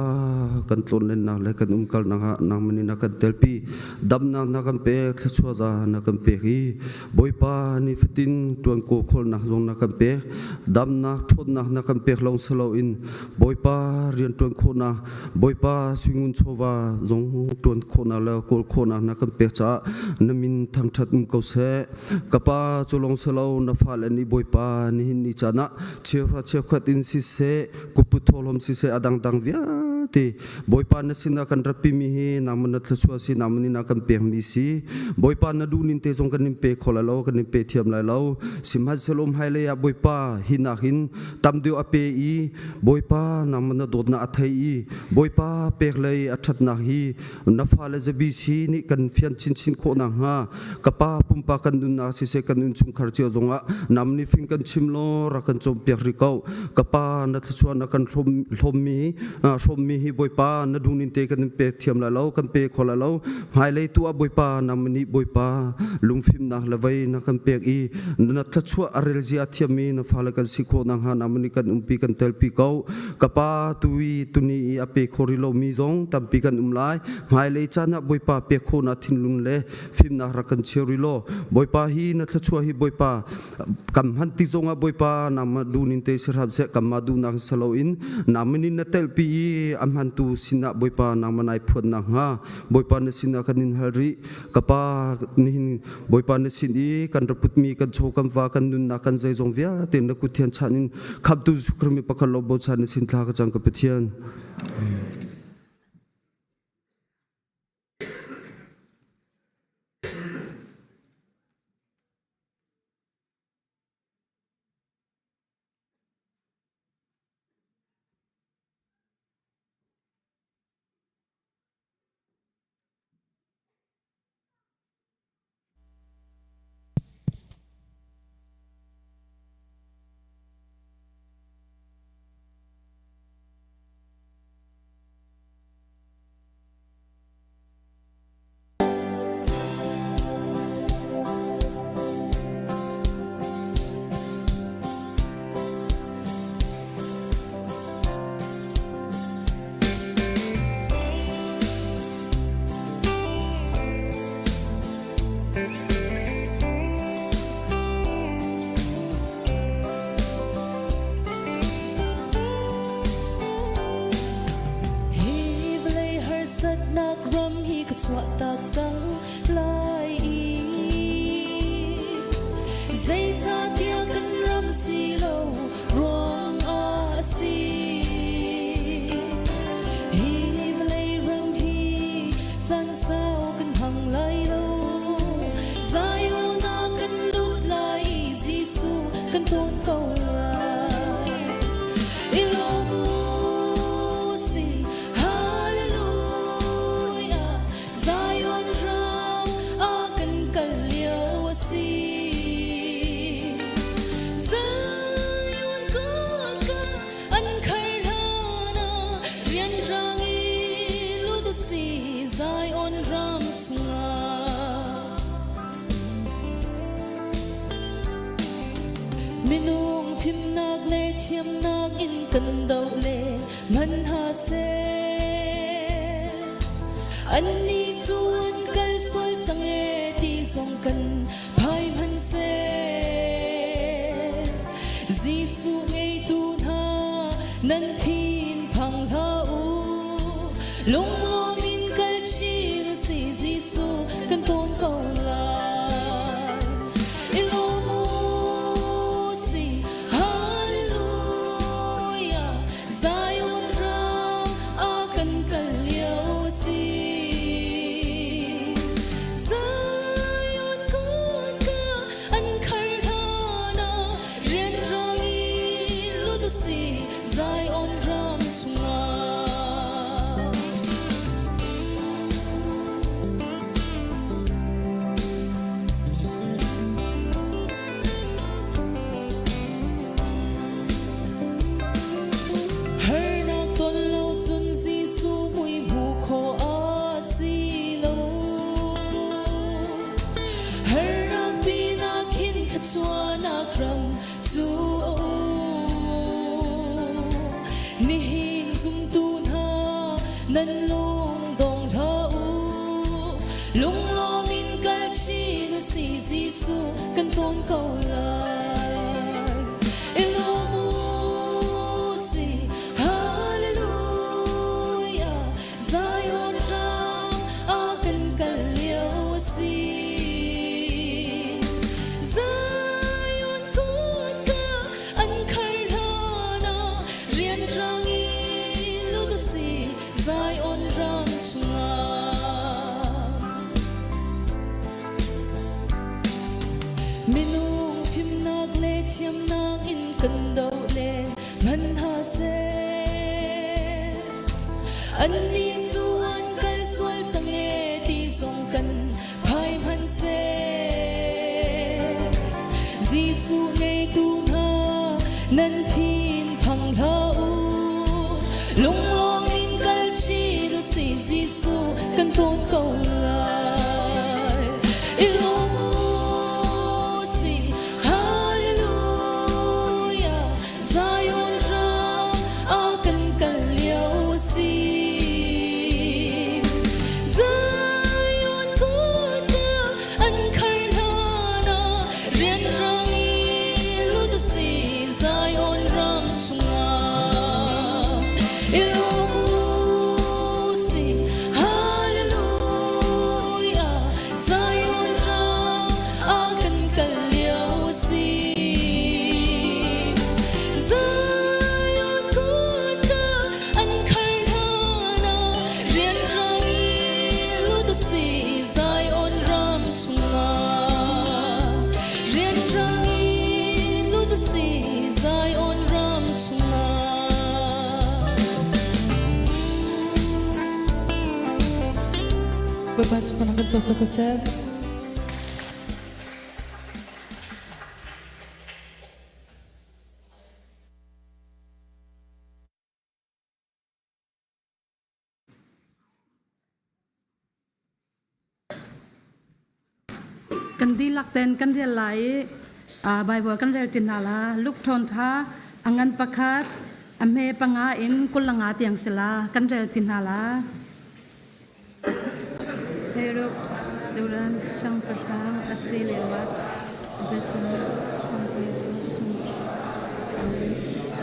kan tlawnlennak le kan umkalnak ah nangmah na kan telpi. Damnak na kan pek, thluachuah za na kan pek i Bawipa nifatin ṭuan ko khawlnak zong na kan pek. Damnak, ṭhawnnak na kan pek lawng si loin Bawipa rian ṭuan khawhnak, Bawipa suingun chawva zong ṭuan khawhnak le kawl khawhnak na kan pek caah na min thangṭhat um ko seh. Ka pa cu lawng si lo na fale nih Bawipa nihin ni caan ah cheuhra cheukhat in siseh kuput thawhlawm siseh a dangdang vialte Bawipa na sinah kan ratpimi hi nangmah na thluachuah si nangmah nih na kan pekmi si Bawipa na duhning te zong kan in pe kho lai lo kan in pe thiam lai lo sihmanhsehlaw hmailei ah Bawipa hi nakin tam deuh a pe i Bawipa nangmah na dawtnak a thei i Bawipa pek lei a ṭhatnak hi na fale ZBC nih kan fian chinchin khawh nakhnga ka pa pumpak kan nunnak siseh kan innchungkhar cio zongah nam nih fing kan chim law rak kan cawnpiak rih ko ka pa na thluachuah na kan hlawmmi hrawmmi hi Bawipa na duhning te kan in pek thiam lai lo kan pe kho lai lo hmailei tu ah Bawipa nam nih Bawipa lungfimnak le vei na kan pek i na thluachuah a rel zia thiammi na fale kan si khawh nakhnga nam nih kan umpi kan telpi ko ka pa tui tuni i a pe kho rih lomi zong tampi kan um lai hmailei caan ah Bawipa pek khawhnak thinlung le fimnak rak kan cheu rih law Bawipa hi na thluachuah hi Bawipa kam hman ti zong ah Bawipa nangmah dunin te si hram seh kanmah duhnak si loin nangmah nih na telpi i a hmantu sinah Bawipa nangmah nai phuan nakhnga Bawipa na sinah kan in hal rih ka pa nihin Bawipa na sin i kan ra putmi kan chaw kan va kan nunnak kan zeizong vialte na kut thian chan in khamtu Jesuh Khrih mi pakhat lo bochan na sin thla ka cang ka Pathian. thiamnak in kan doh le hmanhah seh. Annih cu an kal sual cang ee ti zong kan phai hmanhseh. Jesuh ngeitu hna nan thin phang hlah u. Lunglawm in kal chin si Jesuh kan tawn ko lai. I lawm u si Hallelujah Zion ram a kan kal lio si. Zion kutka an khar hlan ah rianrang in lut u si Zion ram chungah. Harnak ton lo cun Jesuh mui hmuh khawh a si lo. Harnak pinak hin thluachuahnak ram cu a um. Nihin zumtu hna nan lung dong hlah u. Lunglawm in kal chin u si Jesuh kan tawn ko lai. I lawm u si Hallelujah Zion ram a kan kal lio a si. Zion kutka an khar hlan ah rianrang in lut u si Zion ram chungah. Minung fimnak le thiamnak in kan doh len hmanhah seh. Annih cu an kal sual cang ee ti zong kan phai hmanhseh. Jesuh ngeitu hna nan thin phang hlah u. Lunglawm in kal chin u si Jesuh kan tawn ko lai. I lawm u si Hallelujah Zion ram a kan kal lio a si. Zion kutka an khar hlan ah rianrang in lut u si Zion ram chungah. I lawm u si Hallelujah Zion ram a kan kal lio a si. Zion kutka an khar hlan ah rianrang in lut u si Zion ram chungah. Rianrang in lut u si Zion ram chungah. Bawipa sungah kan cawk ko seh. Kan dihlak ten kan rel lai i Bible kan rel ti hna la. Luke thawngtha a ngan pakhat a hme panga in 25 tiang si la kan rel ti hna la. Herod Sudan siangpahrang a si lioah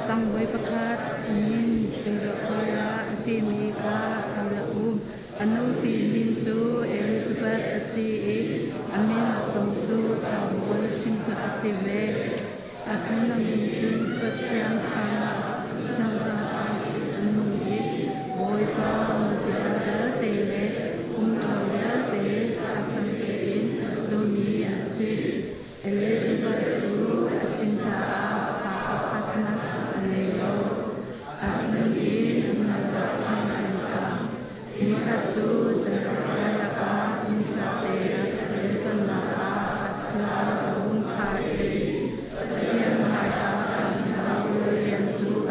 Tangbawi pakhat min Zekhariah a timi kha a rak um. A nupi min cu Elizabeth a si i a min zong cu tlangbawi hrimhrim a si ve. A min cu Pathian hrangah ah a nung i Bawipa na bia vialte le umṭho vialte a cang tein zulmi an si. Elizabeth cu a cin caah pa pakhat hmanh a ngei lo. A ṭhun i a ngai hringhran cang. Nikhat cu Zekhariah kha nifate a rianṭuannak ah a chil a vung phah i Pathian hmaika ah rian cu a.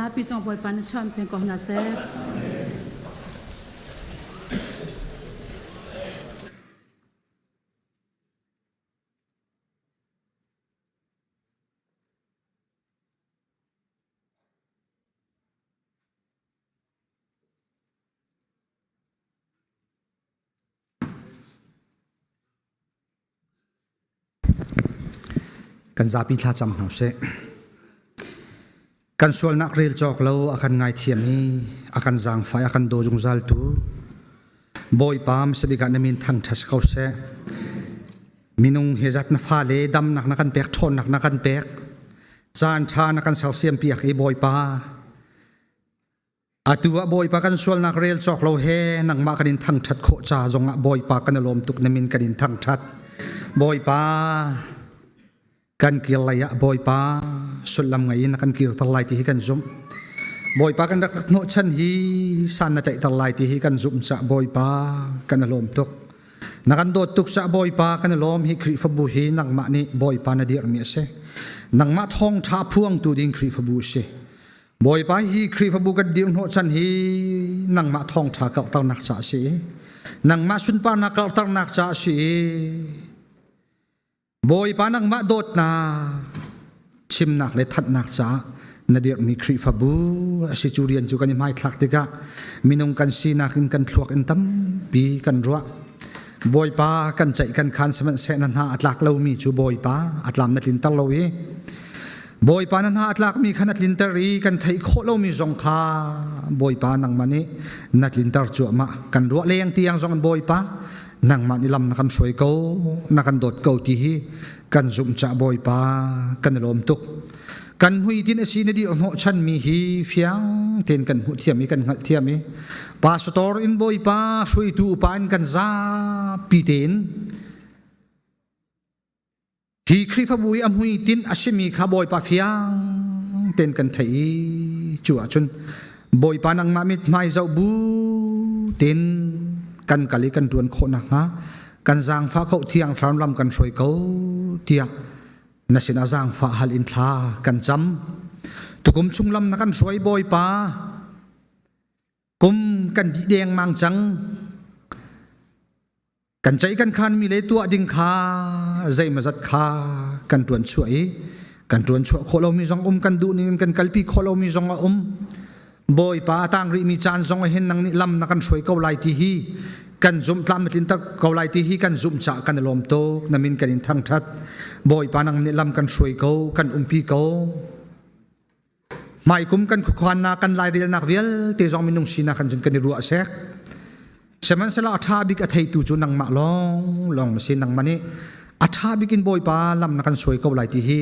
zapi cung Bawipa na chuan peng ko hna seh. Kan zapi thlacam hna usih. Kan sualnak rel cawk lo a kan ngaithiam i a kan zaangfah i a kan daw zungzaltu Bawipa hmasabik ah na min thangṭhat si ko seh. Minung hi zat na fale damnak na kan pek, ṭhawnnak na kan pek, caan ṭha na kan sersiampiak i Bawipa Atu ah Bawipa kan sualnak rel cawk lo he nangmah kan in thangṭhat khawh ca zongah Bawipa kan i lawm tuk na min kan in thangṭhat. Bawipa kan kir lei ah Bawipa sullam ngei in kan kirter lai ti hi kan zumh. Bawipa kan rak hnawhchan hi san na tlaihter lai ti hi kan zumh cah Bawipa kan i lawm tuk. Na kan dawt tuk cah Bawipa kan i lawm hi Khrihfabu hi nangmah nih Bawipa na dirhmi a si. Nangmah thawngṭha phuangtu ding Khrihfabu a si. Bawipa hi Khrihfabu kan dirhnawhchan hi nangmah thawngṭha karhternak ca a si i nangmah sunparnak karhternak ca a si i Bawipa nangmah dawtnak chimnak le thanhnak caah na dirhmi Khrihfabu a si cu rian cu kan i hmaithlak tikah minung kan sinak in kan thluak in tampi kan ruah Bawipa kan ceih kan khan sihmanhseh na hna a tlak lomi cu Bawipa a tlam na tlinter lo i Bawipa na hna a tlakmi kha na tlinter i kan theih khawh lomi zong kha Bawipa nangmah nih na tlinter cuahmah. Kan ruah leng tiang zong in Bawipa nangmah nih lam na kan hruai ko, na kan dawt ko ti hi kan zumh cah Bawipa kan i lawm tuk. Kan hmuitinh a si na dir hnawhchanmi hi fiang tein kan hmuh thiam i kan hngalh thiam i pastor in Bawipa hruaitu upa in kan zapi tein Hi Khrihfabu i a hmuitinh a simi kha Bawipa fiang tein kan theih i cu ahcun Bawipa nangmah mithmai zoh bu tein kan kal i kan ṭuan khawh nakhnga kan zaangfah kho thiang thlarau lam kan hruai ko tiah na sinah zaangfah hal in thla kan cam. Tukum chung lam na kan hruai Bawipa kum kan dih dengmang cang. Kan ceih kan khanmi le tuah ding kha zeimawzat kha kan ṭuan chuah i kan ṭuan chuah khawh lomi zong um kan duh ning in kan kalpi khawh lomi zong a um. Bawipa a tang rihmi caan zong ah hin nang nih lam na kan hruai ko lai ti hi kan zumh tlam na tlinter ko lai ti hi kan zumh caah kan i lawm tuk na min kan in thangṭhat Bawipa nang nih lam kan hruai ko kan umpi ko Hmaikum kan khuakhannak kan lairelnak vialte zong minung sinak kan cun kan i ruah sek. Sihmanhsehlaw a ṭha bik a theitu cu nangmah lawng lawng na si nangmah nih a ṭha bik in Bawipa lam na kan suai ko lai ti hi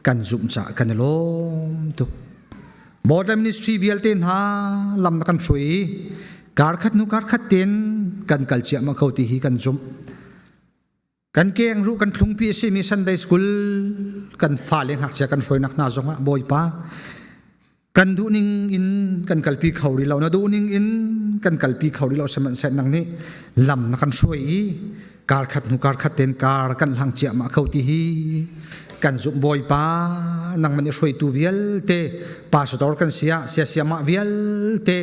kan zumh caah kan i lawm tuk. Border Ministry vialte hna lam na kan hruai i karkhat hnu karkhat tein kan kal ciahmah ko ti hi kan zumh. Kan kengruh kan thlungpi a simi Sunday School kan fale ngakchia kan hruainak hna zongah Bawipa kan duhning in kan kalpi kho rih lo na duhning in kan kalpi kho rih lo sihmanhseh nang nih lam na kan hruai i kar khat hnu kar khat ten kar kan hlang ciahmah kho ti hi kan zumh Bawipa nangman i hruaitu vialte pastor kan sia sia siamah vialte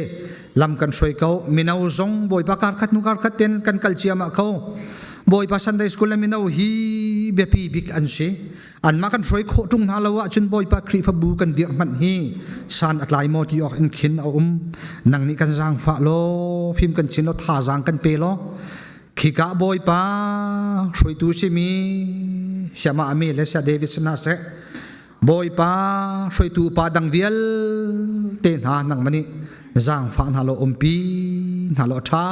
lam kan hruai ko mino zong Bawipa kar khat hnu kar khat ten kan kal ciahmah ko Bawipa Sunday School le mino hi biapi bik an si anmah kan hruai khawh ṭung hna lo ahcun Bawipa Khrihfabu kan dirh hmanh hi san a tlai maw ti awk in khin a um nang nih kan zaangfah law fim kan chin law thazaang kan pe law khika Bawipa hruaitu simi siama ami le sia David sina seh Bawipa hruaitu upa dang vialte hna nangmah nih zaangfah hna law umpi hna law ṭha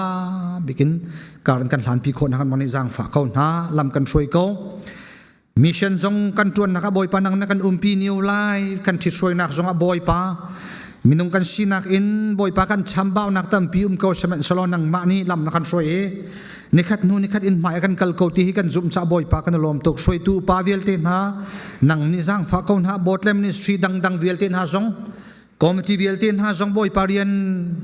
bikin kar in kan hlanpi khawh hna kan nih zaangfah ko hna lam kan hruai ko mission zong kan ṭuannak ah Bawipa nang na kan umpi niu lai kan ṭhithruainak zong ah Bawipa minung kan sinak in Bawipa kan chambaunak tampi um ko sihmanhsehlaw nangmah nih lam na kan hruai i nikhat hnu nikhat in hmai kan kal ko ti hi kan zumh caah Bawipa kan i lawm tuk hruaitu upa vialte hna nang nih zaangfah ko hna Botlam Ministry dangdang vialte hna zong committee vialte hna zong Bawipa rian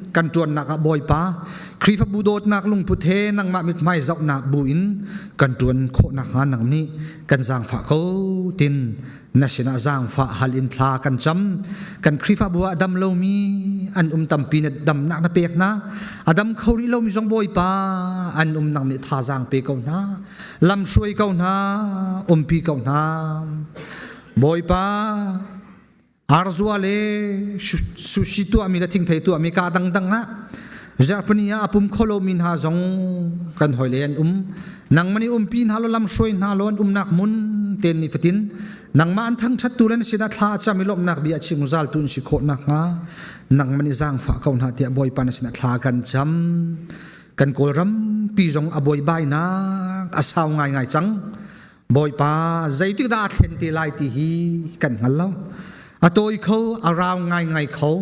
kan ṭuannak ah Bawipa Khrihfabu dawtnak lungput he nangmah mithmai zohnak bu in kan ṭuan khawh nakhnga nang nih kan zaangfah ko tin. Na sinah zaangfah hal in thla kan cam. Kan Khrihfabu ah dam lomi an um tampi na damnak na pek hna. A dam kho rih lomi zong Bawipa an um nang nih thazaang pe ko hna. Lam hruai ko hna, umpi ko hna. Bawipa Arzua le sushi tuahmi le thingthei tuahmi ka dangdang ah Zarhpini ah a pum kho lomi hna zong kan hawile an um. Nangmah nih umpi hna law lamhruai hna law an umnak hmun ten ni fatin nangmah an thangṭhattu le na sinah thla a cam i lawmhnak bia a chim zaltu an si khawh nakhnga nangmah nih zaangfah ko hna tiah Bawipa na sinah thla kan cam. Kan Kawlram pi zong a buaibainak a sau ngaingai cang. Bawipa zeitik dah a thlen te lai ti hi kan hngal lo. A tawi kho, a rau ngaingai kho.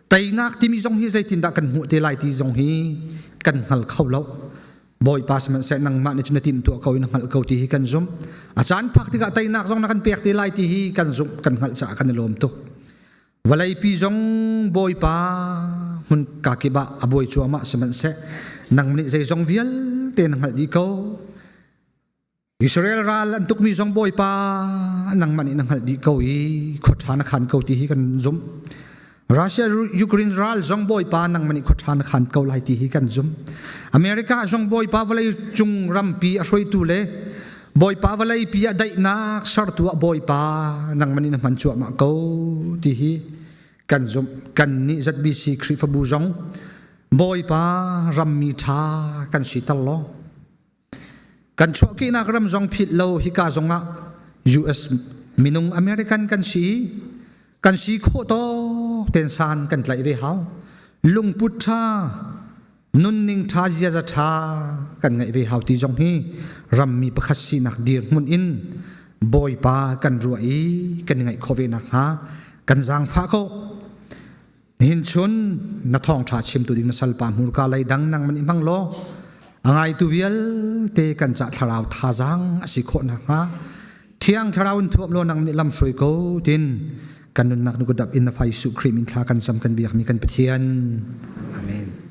Teinak timi zong hi zeitindah kan hmuh te lai ti zong hi kan hngal kho lo. Bawipa sihmanhseh nangmah nih cun na timhtuah ko i na hngalh ko ti hi kan zumh. A caan phak tikah teinak zong na kan pek te lai ti hi kan zumh, kan hngalh caah kan i lawm tuk. Vawleipi zong Bawipa hmun kakip ah a buai cuahmah sihmanhseh nang nih zeizong vialte na hngalh dih ko. Israel ral an tukmi zong Bawipa nangmah nih na hngalh dih ko i khua ṭha na khan ko ti hi kan zumh. Russia Ukraine ral zong Bawipa nangmah nih khua ṭha na khan ko lai ti hi kan zumh. America zong Bawipa vawlei cung rampi a hruaitu le Bawipa vawlei pi ah daihnak sertu ah Bawipa nangmah nih na hman cuahmah ko ti hi kan zumh. Kan nih ZBC Khrihfabu zong Bawipa rammi ṭha kan si tal law Kan chuahkehnak ram zong philh lo hika zongah US minung American kan si i kan si khawh tawk ten san kan tlaih ve hau. Lungput ṭha, nunning ṭha, ziaza ṭha kan ngeih ve hau ti zong hi rammi pakhat sinak dirhmun in Bawipa kan ruah i kan i ngaih khawh ve nakhnga kan zaangfah ko. Nihin chun na thawngṭha chimtu ding na salpa hmurka lei dang nang man i hmang law a ngaitu vialte kan cah thlarau thazaang a si khawh nakhnga thiang thlarau in thuam law nang nih lam hruai ko tin kan nunnak nu dap in na fa Jesuh Khrih min thla kan cam kan biakmi kan Pathian. Amen.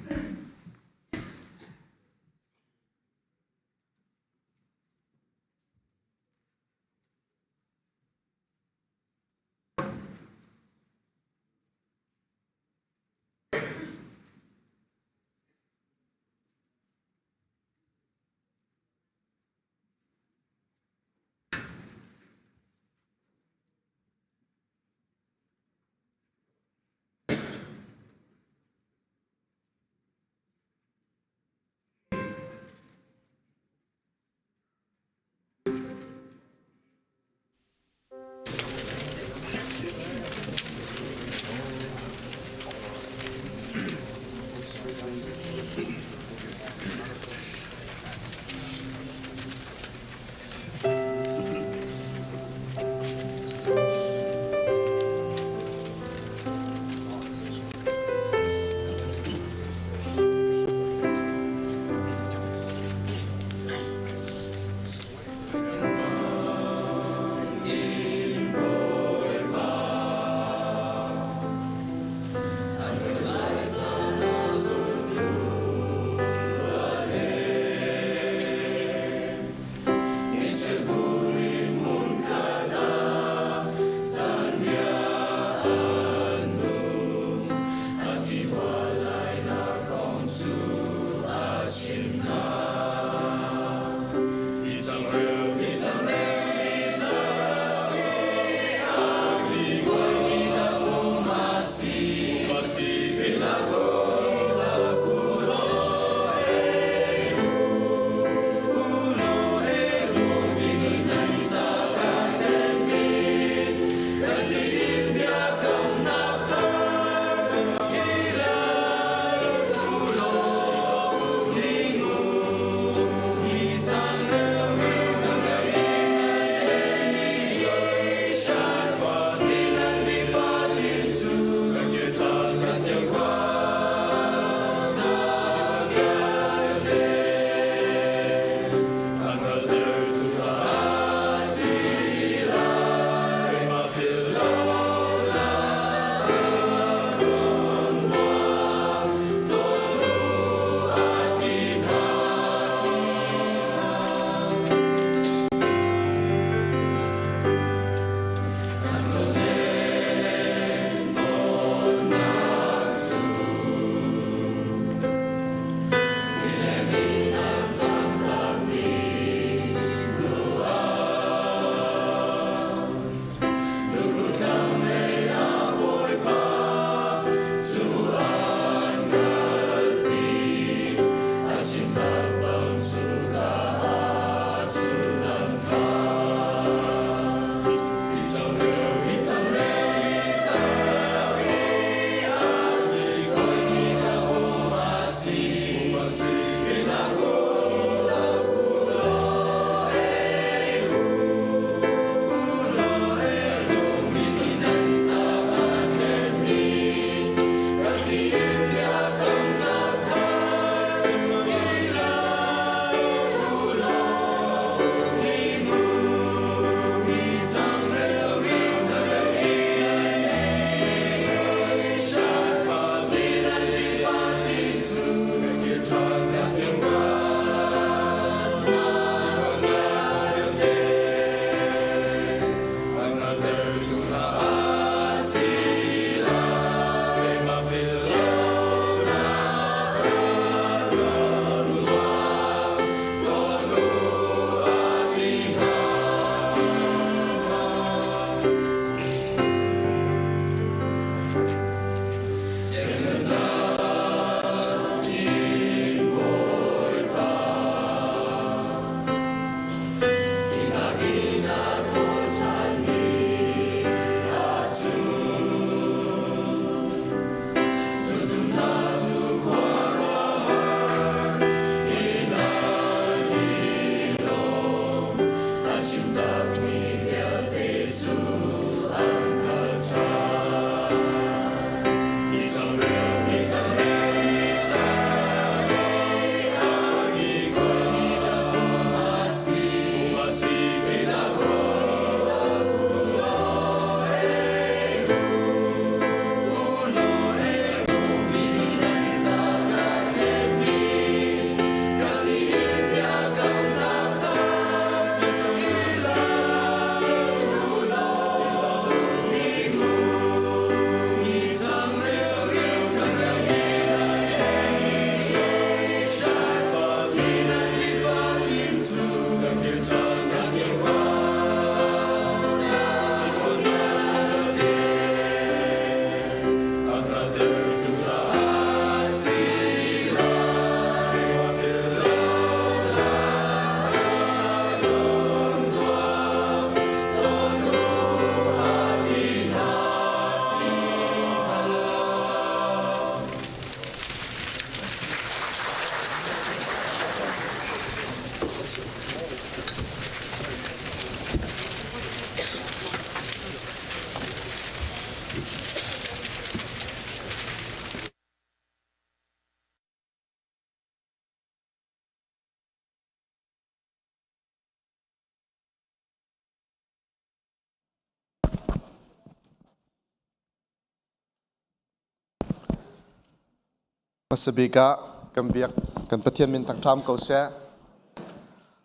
Hmasabik ah kan biak kan Pathian min thangṭham ko seh.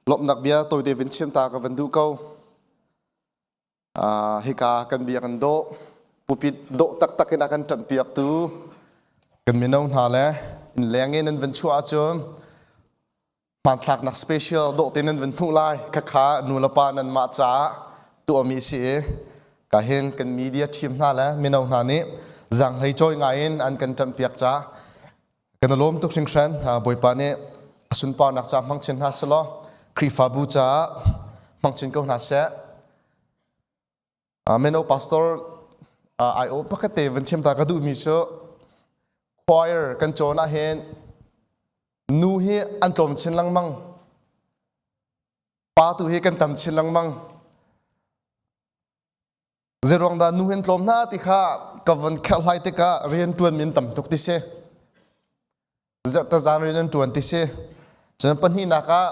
Lawmhnak bia tawite vin chim ta ka van duh ko. Uh, hika kan biak an dawh pupit dawh taktak in a kan ṭamhpiaktu kan mino hna le inn leng in nan van chuah ahcun hmanthlaknak special dawh te nan van hmuh lai khakha nu le pa nan mah caah tuahmi si i ka hin kan media team hna le mino hna nih zaanghlei cawi ngai in an kan ṭamhpiak ca kan i lawm tuk hringhran Bawipa nih a sunparnak ca hmang chin hna selaw Khrihfabu caah hmang chin ko hna seh Meno pastor ai-o pakhat te van chim ta ka duhmi cu choir kan cawn ah hin nu hi an tlawm chin lengmang pa tu hi kan tam chin lengmang Zeiruang dah nu hin tlawm hna ti kha ka von kherhlai tikah rian ṭuan min tam tuk ti si. Zarhte zan rian an ṭuan ti si. Cun pahnihnak ah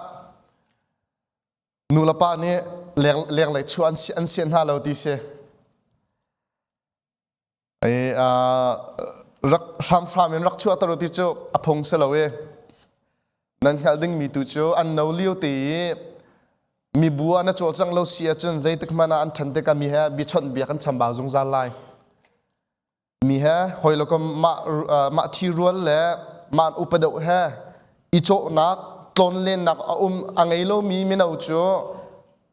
nu le pa nih leng lenglei chuah an an sian hna lo ti si. Ai rak hramhram in rak chuah ter ti cu a phung si lo i nan hngalh dingmi tu cu an no lio te i mibu ah na cawlcangh lo si ahcun zeitik hmanh ah an ṭhan tikah mi he biachawnh bia kan chambau zungzal lai. Mi he hawi le kom mah mah ṭhi rual le mah upa deuh he i cawhnak tlawnlennak a um a ngei lomi mino cu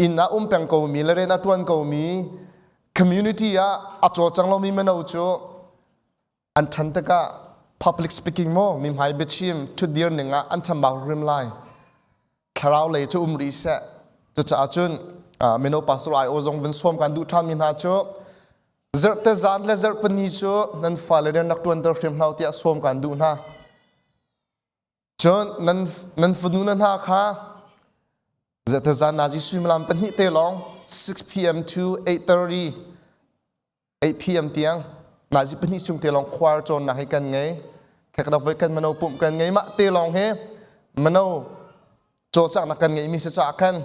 inn ah um peng komi le rian a ṭuan komi community ah a cawlcang lomi mino cu an ṭhan tikah public speaking maw mi hmai biachim ṭhutdir ning ah an chambau hrim lai. Thlarau lei cu um rih seh. Cucaah cun mino pastor ai aw zong vun sawm kan duh ṭhanmi hna cu zarhte zan le zarhpini cu nan fale rian rak ṭuanter hrim hna tiah sawm kan duh hna. Cun nan nan fanu na hna kha zarhte zan nazi suimilam pahnih te lawng 6 p.m. to 8:30 8 p.m. tiang nazi pahnih chung te lawng khuar cawnnak hi kan ngei. Khekdok voi kan mano pumh kan ngei mah te lawng hi mano cawlcanghnak kan ngeimi si caah khan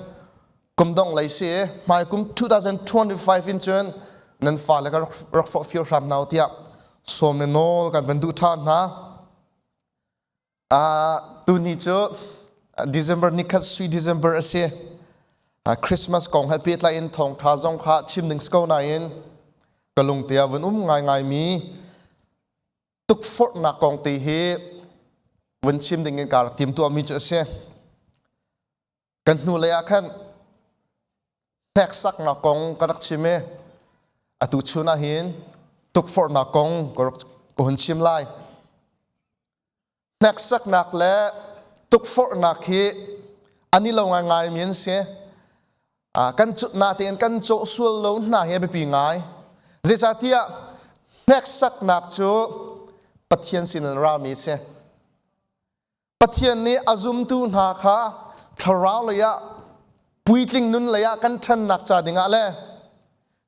kum dong lei si hmai kum 2025 in cun nan fale ka rak forhfial hram hna tiah sawm le nawl kan van duh ṭhan hna. Uh, tuni cu December nikhat sui December a si. Uh, Christmas kong he pehtlai in thawngṭha zong kha chim ding si ko nain ka lungte ah vun um ngaingai mi tukforhnak kong te hi vun chim ding in kaa rak tim tuahmi cu a si. Kan hnulei ah khan hneksaknak kong ka rak chim i atu chun ah hin tukforhnak kong ka rak ka hun chim lai. Hneksaknak le tukforhnak hi an i lo ngaingai mi an si. Kan natein kan cawh sual lo hna hi a biapi ngai. Zeicahtiah hneksaknak cu Pathian sinin rami a si. Pathian nih a zumtu hna kha thlarau lei ah puitling nun lei ah kan ṭhannak ca dingah le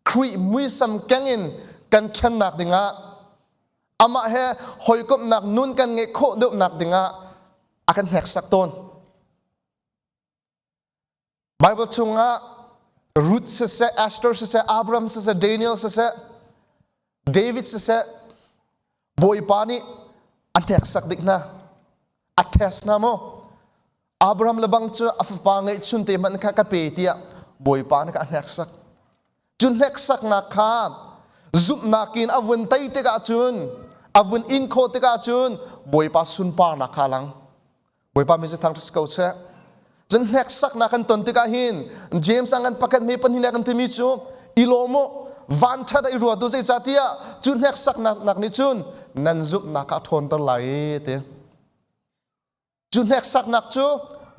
Khrih muisam keng in kan ṭhannak dingah amah he hawikomhnak nun kan ngeih khawh deuhnak dingah a kan hneksak tawn. Bible chungah Ruth siseh, Esther siseh, Abraham siseh, Daniel siseh, David siseh, Bawipa nih a hneksak dik hna. A test hna maw? Abraham le bang cu a fapa ngeihchun te hmanh kha ka pe tiah Bawipa nih a hneksak. Cu hneksaknak kha zumhnak in a vun tei tikah cun, a vun in khawh tikah cun Bawipa sunparnak kha a lang. Bawipa min cu thangṭhat si ko seh. Cun hneksaknak kan ton tikah hin James ah ngan pakhat me pahnih kan timi cu i lawm u vanṭhat ah i ruat u zeicahtiah cu hneksaknak nak nih cun nan zumhnak ah a ṭhawnter lai ti. Cu hneksaknak cu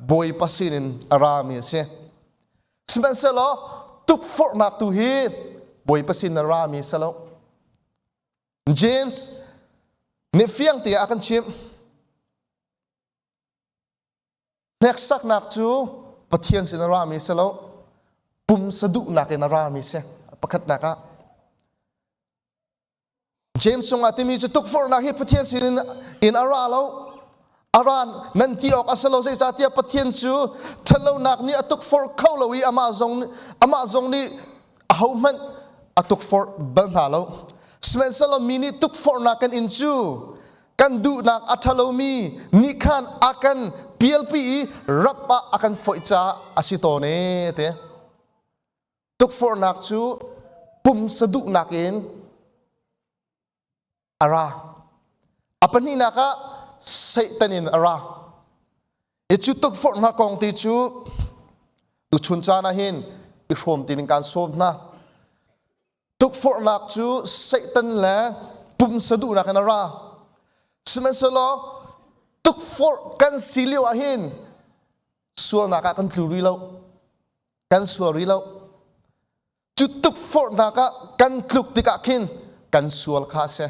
Bawipa sinin a rami a si. Sihmanhsehlaw tukforhnak tu hi Bawipa sin a rami a si lo. James nih fiang te ah a kan chimh. Hneksaknak cu Pathian sin a rami si lo, pumsa duhnak in a rami si. Pakhatnak ah James chungah timi cu tukforhnak hi Pathian sin in, in a ra lo. A ra nan ti awk a si lo zeicahtiah Pathian cu ṭhatlonak nih a tukforh kho lo i amah zong amah zong nih ahohmanh a tukforh bal hna lo. Sihmanhsehlaw mi nih tukforhnak kan in cu. Kan duhnak a ṭhalomi nih khan a kan pialpi i rap ah a kan foih caah a si tawn ee ti. Tukforhnak cu pumsa duhnak in a ra. A pahnihnak ah Satan in a ra. I cu tukforhnak kong ti cu tuchun caan ah hin i hrawm ti ning kaan sawm hna. Tukforhnak cu Satan le pumsa duhnak in a ra. Sihmanhsehlaw tukforh kan si lio ah hin sualnak ah kan tlu rih lo. Kan sual rih lo. Cu tukforhnak ah kan tluk tikah khin kan sual kha a si.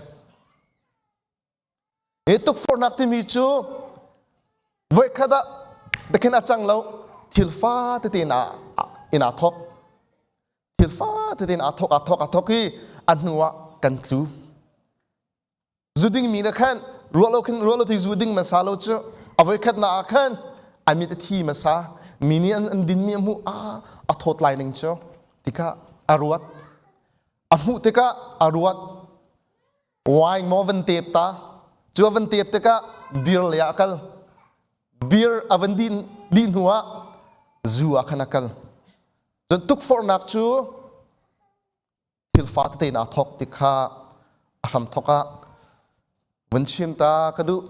Hi tukforhnak timi cu voikhat ah khin a cang lo thil fa tete in aa thawk. Thil fa tete in aa thawk, aa thawk, aa thawk i a hnu ah kan tlu. Zu dingmi na khan ruah lo khin ruah lo pi zu ding hmasa lo cu a voikhat na ah khan a mit a thi hmasa mi nih an, an dinmi a hmuh a a thawt lai ning cu tikah a ruat a hmuh tikah a ruat wine maw van tep ta cu a van tep tikah beer lei ah a kal beer a van din dih hnu ah zu ah khan a kal cun tukforhnak cu thil fa tete in aa thawk ti kha a hramthawk ah vun chim ta ka duh.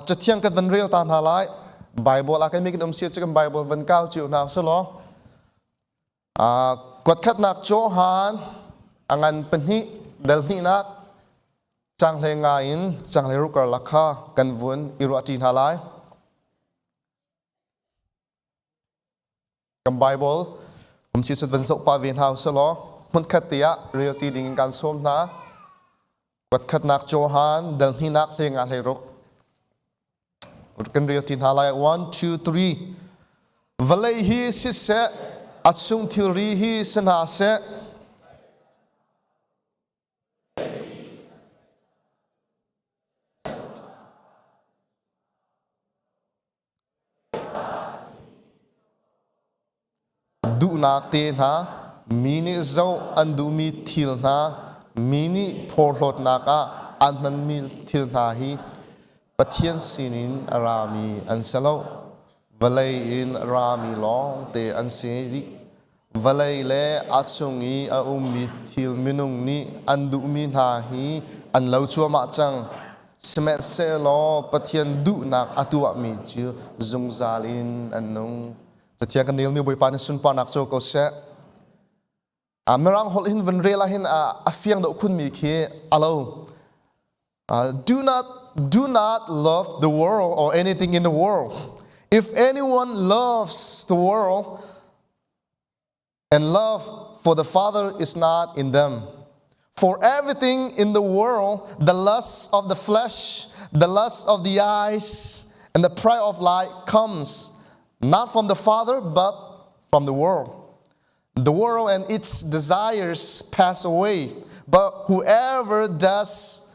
Cathiang kan van rel ta hna lai. Bible ah kan mi kan um si cu kan Bible van kau cio hna usih law. Kuatkhatnak Johan a ngan pahnih dal hnihnak canghlei nga in canghlei ruk karlak kha kan vun i ruahṭi hna lai. Kan Bible um si van zoh pah ve hna usih law hmunkhat te ah rel ti ding in kan sawm hna. Kuatkhatnak Johan dal hnihnak hlei nga hlei ruk. Kan rel ti hna lai. 1 2 3 Vawlei hi siseh a chung thilri hi si hna seh Duhnak te hna, mi nih zoh an duhmi thil hna, mi nih phorhlawtnak ah an hmanmi thil hna hi Pathian sinin a rami an si lo. Vawlei in a rami lawngte an si dih. Vawlei le a chung i a ummi thil minung nih an duhmi hna hi an lo cuahmah cang. Sihmanhsehlaw Pathian duhnak a tuahmi cu zungzal in an nung. Cathiang kan relmi Bawipa nih sunparnak co ko seh. Mirang holh hin van rel ahhin a fiang deuh khunmi khi a lo. Do not do not love the world or anything in the world. If anyone loves the world, and love for the Father is not in them. For everything in the world, the lust of the flesh, the lust of the eyes, and the pride of life comes not from the Father, but from the world. The world and its desires pass away, but whoever does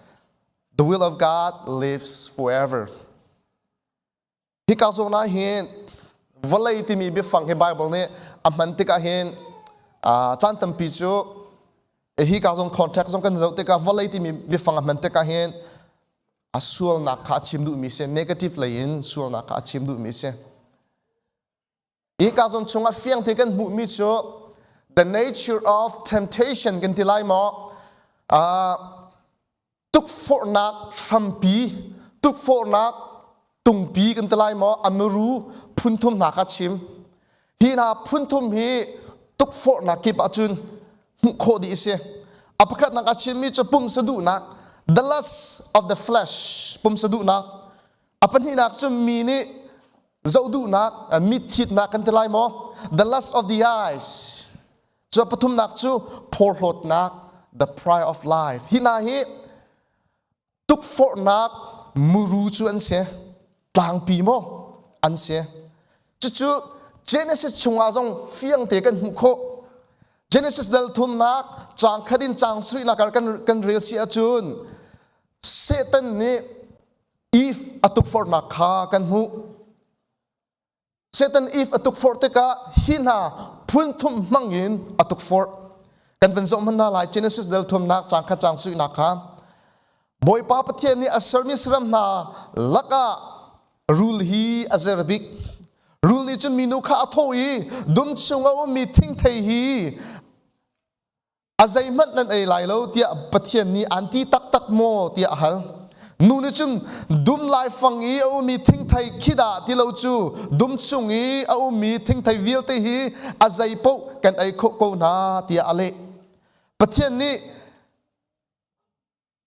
the will of God lives forever. Hika zawn ah hin vawlei timi biafang hi Bible nih a hman tikah hin caan tampi cu hika zong context zong kan zoh tikah vawlei timi biafang a hman tikah hin a sualnak kha a chim duhmi si negative lei in sualnak kha a chim duhmi si. Hika zawn chungah fiang te kan hmuhmi cu the nature of temptation kan ti lai maw tukforhnak hrampi tukforhnak tungpi kan ti lai maw a muru phunthum hna kha chim hi hna phunthum hi tukforhnak kip ahcun hmuh khawh dih a si a pakhatnak a chimmi cu pumsa duhnak the lust of the flesh pumsa duhnak a pahnihnak cu mi nih zoh duhnak mit thitnak kan ti lai maw the lust of the eyes Cu pathumnak cu phorhlawtnak, the pride of life. Hi hna hi tukforhnak muru cu an si. Tlangpi maw an si. Cucu Genesis chungah zong fiangte kan hmuh khawh. Genesis dal thumnak caang khat in caang sarihnak ah kan, kan rel si ahcun Satan nih Eve a tukforhnak kha kan hmuh. Satan Eve a tukforh tikah hi hna phunthum hmang in a tukforh. Kan van zoh hmanh hna lai Genesis dal thumnak caang khat caang suihnak kha. Bawipa Pathian nih a sermi saram hna lakah rul hi a zer bik. Rul nih cun minu kha a thawh i dum chung a ummi thingthei hi a zeihmanh nan ei lai lo tiah Pathian nih aan ti taktak maw tiah a hal. Nu nih cun dum laifang i a ummi thingthei khi dah ti lo cu dum chung i a ummi thingthei vialte hi a zei paoh kan ei khawh ko hna tiah a leh. Pathian nih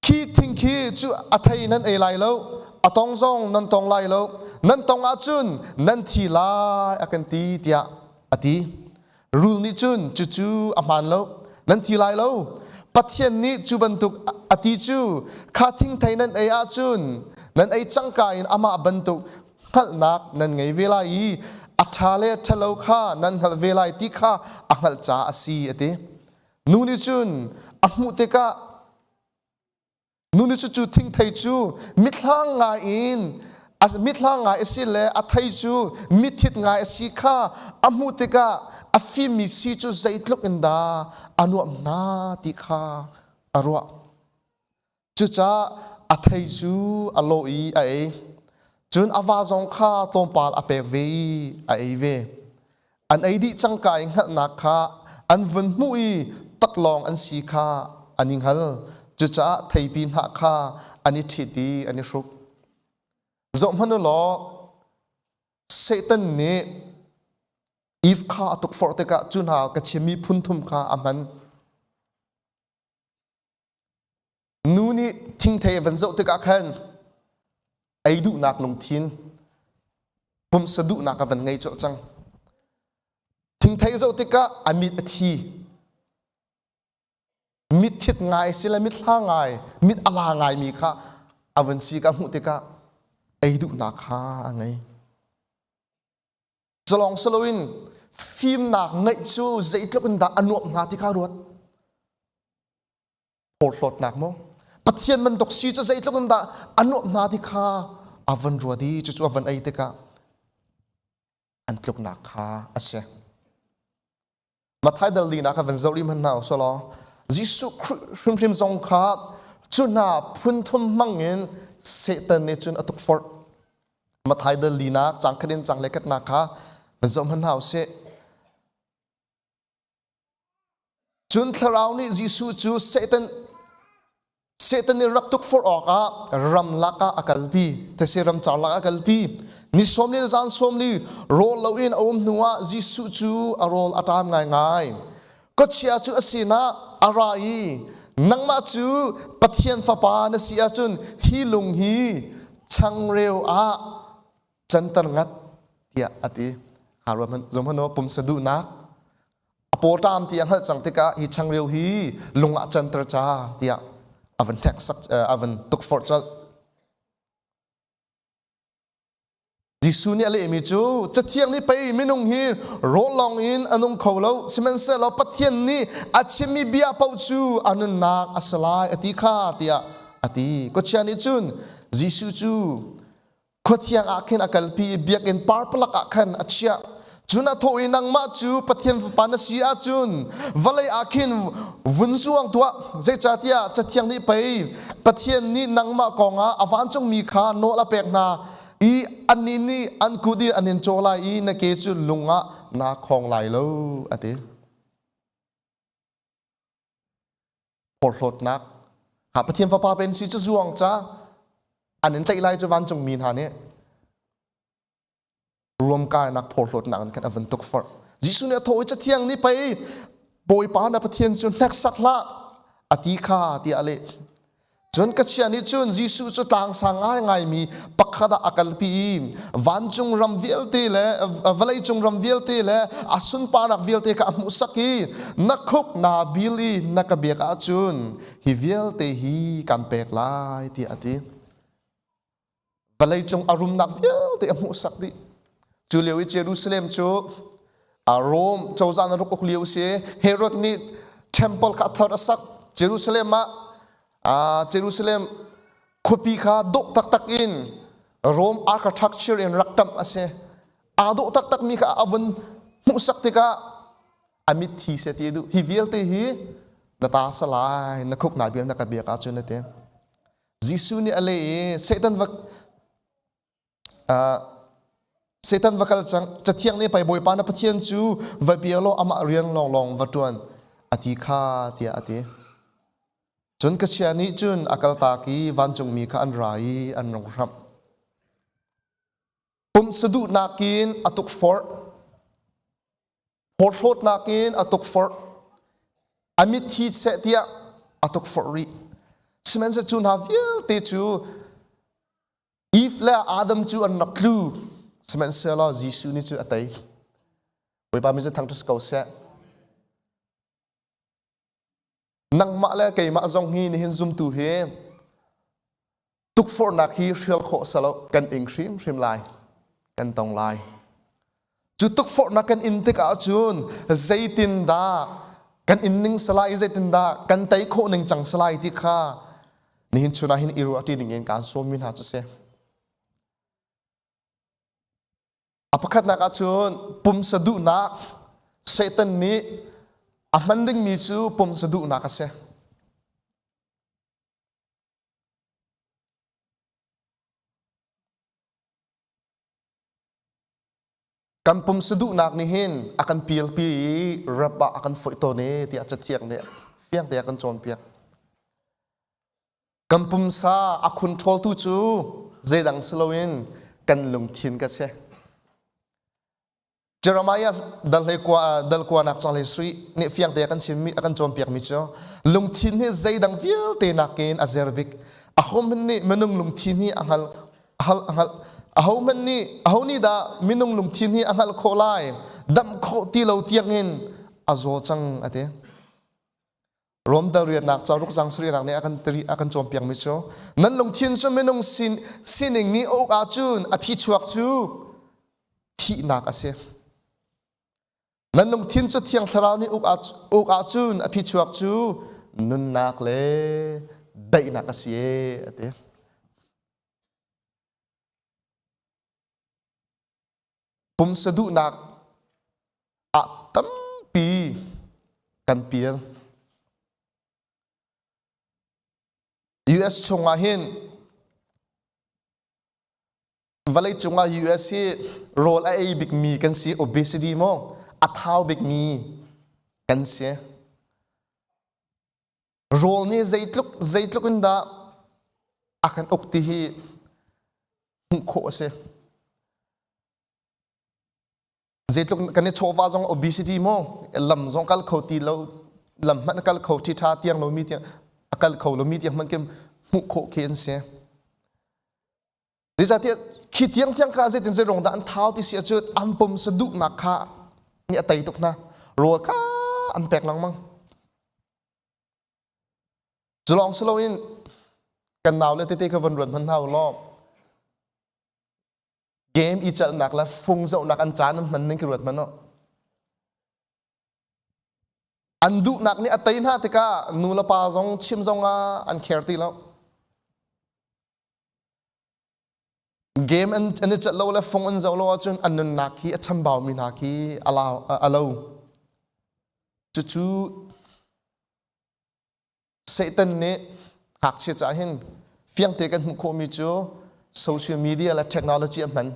Khi thing khi cu a thei nan ei lai lo, a tong zong nan tong lai lo, nan tong ahcun nan thi lai a kan ti tiah a ti. Rul nih cun cucu a hmaan lo, nan thi lai lo. Pathian nih cu bantuk a ti cu kha thingthei nan ei ahcun nan ei cangka in amah bantuk hngalhnak nan ngei ve lai i a ṭha le ṭhalo kha nan hngalh ve lai ti kha a hngalh caah a si a ti. Nu nih cun a hmuh tikah nu nih cu thingthei cu mithlang ngai in mithlang ngai a si le a thei cu mitthit ngai a si kha a hmuh tikah a fimmi si cu zeitluk in dah a nuamh hna ti kha a ruah. Cucaah a thei cu a lawh i a ei. Cun a va zong kha tlawmpal a pek ve i a ei ve. An ei dih cangka i hngalhnak kha an vun hmuh i taklawng an si kha an i hngal. Cucaah theipi hnah kha an i ṭhit i an i hruk. Zohhmanh u law, Satan nih Eve kha a tukforh tikah cu hna ka chimmi phun thum kha a hman. Nu nih thingthei a van zoh tikah khan ei duhnak lungthin pumsa duhnak a van ngei colh cang. Thingthei zoh tikah a mit a thi. Mit thit ngai si le mit hla ngai, mit a la ngaimi kha a van si ka hmuh tikah ei duhnak kha a ngei. Culawng si loin fimnak ngeih cu zeitluk in dah a nuamh hna ti kha ruat. Porhlawtnak maw? Pathian bantuk si cu zeitluk in dah a nuamh hna ti kha a van ruat i cucu a van ei tikah an tluknak kha a si. Matthai dal linak kha van zoh rih hmanh hna usih law Jesuh Khrih hrimhrim zong kha cu hna phun thum hmang in Satan nih cun a tukforh. Matthai dal linak cang khat in cang le khatnak kha van zoh hmanh hna usih. Cun Thlarau nih Jesuh cu Satan Satan nih rak tukforh awkah ramlak ah a kalpi, these ramcar lak ah a kalpi. Ni sawm li le zan sawm li rawl loin a um hnuah Jesuh cu a rawl a ṭam ngaingai. Kawchia cu a sinah a ra i nangmah cu Pathian fapa na si ahcun hi lung hi changreu ah canter ngat tiah a ti. Ha ruat hmanh, zum hmanh pumsa duhnak a pawṭam ti a hngalh cang tikah hi changreu hi lung ah canter ca tiah a van hneksak a van tukforh colh. Jesuh nih a lehmi cu Cathiang nih pei minung hi rawl lawng in a nung kho lo sihmanhsehlaw Pathian nih a chimmi bia paoh cu a nunnak a si lai a ti kha tiah a ti. Khuachia nih cun Jesuh cu Khuathiang ah khin a kalpi i biakinn parpalak ah khan a chiah. Cun a thawh i nangmah cu Pathian fapa na si ahcun vawlei ah khin vun zuang tuah. Zeicahtiah Cathiang nih pei Pathian nih nangmah kongah a vancungmi kha nawl a pek hna i annih nih an kut in an in caw lai i na ke cu lung ah naa khawng lai lo, a ti. Porhlawtnak ha Pathian fapa pen si cu zuang ca an in tlaih lai cu vancungmi hna nih ruamkainak porhlawtnak in khan a van tukforh. Jesuh nih a thawh i Cathiang nih pei Bawipa na Pathian cu hneksak hlah a ti kha tiah a leh. Cun kachia nih cun Jesuh cu tlang sang ngaingaimi pakhat ah a kalpi i vancung ram vialte le vawleicung ram vialte le a sunparnak vialte kha a hmuhsak i na khuk naa bil i na ka biak ahcun hi vialte hi kan pek lai tiah a ti. Vawleicung a rumnak vialte a hmuhsak dih. Cu lio i Jerusalem cu Rome cozah na ruk uk lio si. Herod nih temple kha a thar a sak. Jerusalem ah Jerusalem khuapi kha dawh taktak in Rome architecture in rak ṭamh a si. Aa dawh taktak mi kha a vun hmuhsak tikah a mitthi seh ti a duh. Hi vialte hi na ta salai, na khuk nai bil na ka biak ahcun a ti. Jesuh nih a leh i Satan va uh, Satan va kal cang cathiang nih pei Bawipa na Pathian cu va bia law amah rian lawnglawng va ṭuan a ti kha tiah a ti. Cun kachia nih cun a kaltak i vancungmi kha an ra i an rung hramh. Pumsa duhnak in a tukforh. Porhlawtnak in a tukforh. A mitthi seh tiah a tukforh rih. Sihmanhsehlaw cu hna vialte cu Eve le Adam cu an rak tlu. Sihmanhsehlaw Jesuh nih cu a tei. Bawipa min cu thangṭhat ko seh. Nangmah le keimah zong hi nihin zumtu hi tukforhnak hi hrial khawh salo kan ing hrimhrim lai kan tong lai cu tukforhnak kan in tikah cun zeitindah kan in ning salai zeitindah kan tei khawh ning cang salai ti kha nihin chun ah hin i ruah ṭi ding in kaan sawm mi hna cu si A pakhatnak ahcun pumsa duhnak Satan nih a hman dingmi cu pumsa duhnak a si. Kan pumsa duhnak nih hin a kan pialpi i rap ah a kan foih tawn i tiah cathiang nih fiang te a kan cawnpiak. Kan pumsa a control-tu cu zeidang si loin kan lungthin ka si. Jeremiah dal hlei kua dal kuanak cang hlei sui nih fiang te a kan chimmi a kan cawnpiakmi cu lungthin hi zeidang vialte nakin a zer bik. Ahohmanh nih minung lungthin hi a hngal a hal a hngalh ahohmanh nih aho nih dah minung lungthin hi a hngalh khawh lai damh khawh ti lo tiangin a zaw cang a ti. Rom dal riannak caruk zang sarinak nih a kan tiri a kan cawnpiakmi cu nan lungthin cu minung sin sining nih a uk ahcun a phichuak cu thihnak a si. Nan lungthin cu Thiang Thlarau nih uk uk ahcun a phichuak cu nunnak le daihnak a si e a ti. Pumsa duhnak ah tampi kan pial. US chungah hin vawlei cungah US hi rawl a ei bikmi kan si obesity maw a thau bikmi kan si. Rawl nih zeitluk zeitluk in dah a kan uk ti hi hmuh khawh a si. Zeitluk kan i chawva zong obesity maw lam zong kal kho ti lo lam hmanh kal kho ṭhi ṭha tiang lomi tiang a kal kho lomi tiang hmanh khi hmuh khawh khi an si. Zeicahtiah khi tiangtiang kha zeitin zei rong dah an thau ti si ahcun an pumsa duhnak kha nih a tei tuk hna. Rawl kha an pek lengmang. Cu lawng si loin kan nau le tete kha van ruat hmanh hna u law game i celhnak le fung zohnak an caan an hman ning khi ruat hmanh u. An duhnak nih a tei hna tikah nu le pa zong chim zong ah an care ti lo. Game an, an i celh lo le fung an zoh lo ahcun an nunnak hi a chambaumi hna khi a, lau, a lo. Cucu Satan nih ngakchia caah hin fiangte kan hmuh khawhmi cu social media le technology a hman.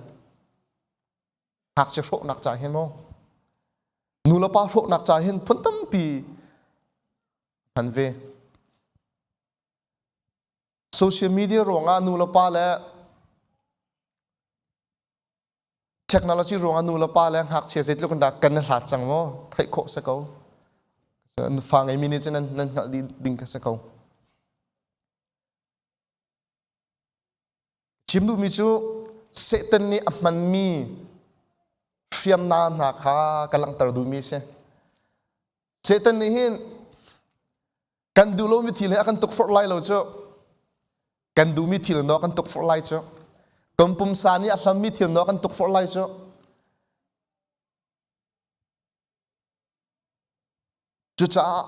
Ngakchia hrawhnak caah hin maw nu le pa hrawhnak caah hin phun tampi hman ve. Social media ruangah nu le pa le technology ruangah nu le pa le ngakchia zeitluk in dah kan i hlat cang maw theih khawh si ko. Fa ngeimi nih cun nan, nan hngalh dih ding kha si ko. Chim duhmi cu Satan nih a hmanmi hriamnam hna kha ka langhter duhmi a si. Satan nih hin kan duh lomi thil he a kan tukforh lai lo cu kan duhmi thil no kan tukforh lai cu kan pumsa nih a hlammi thil no kan tukforh lai cu cucaah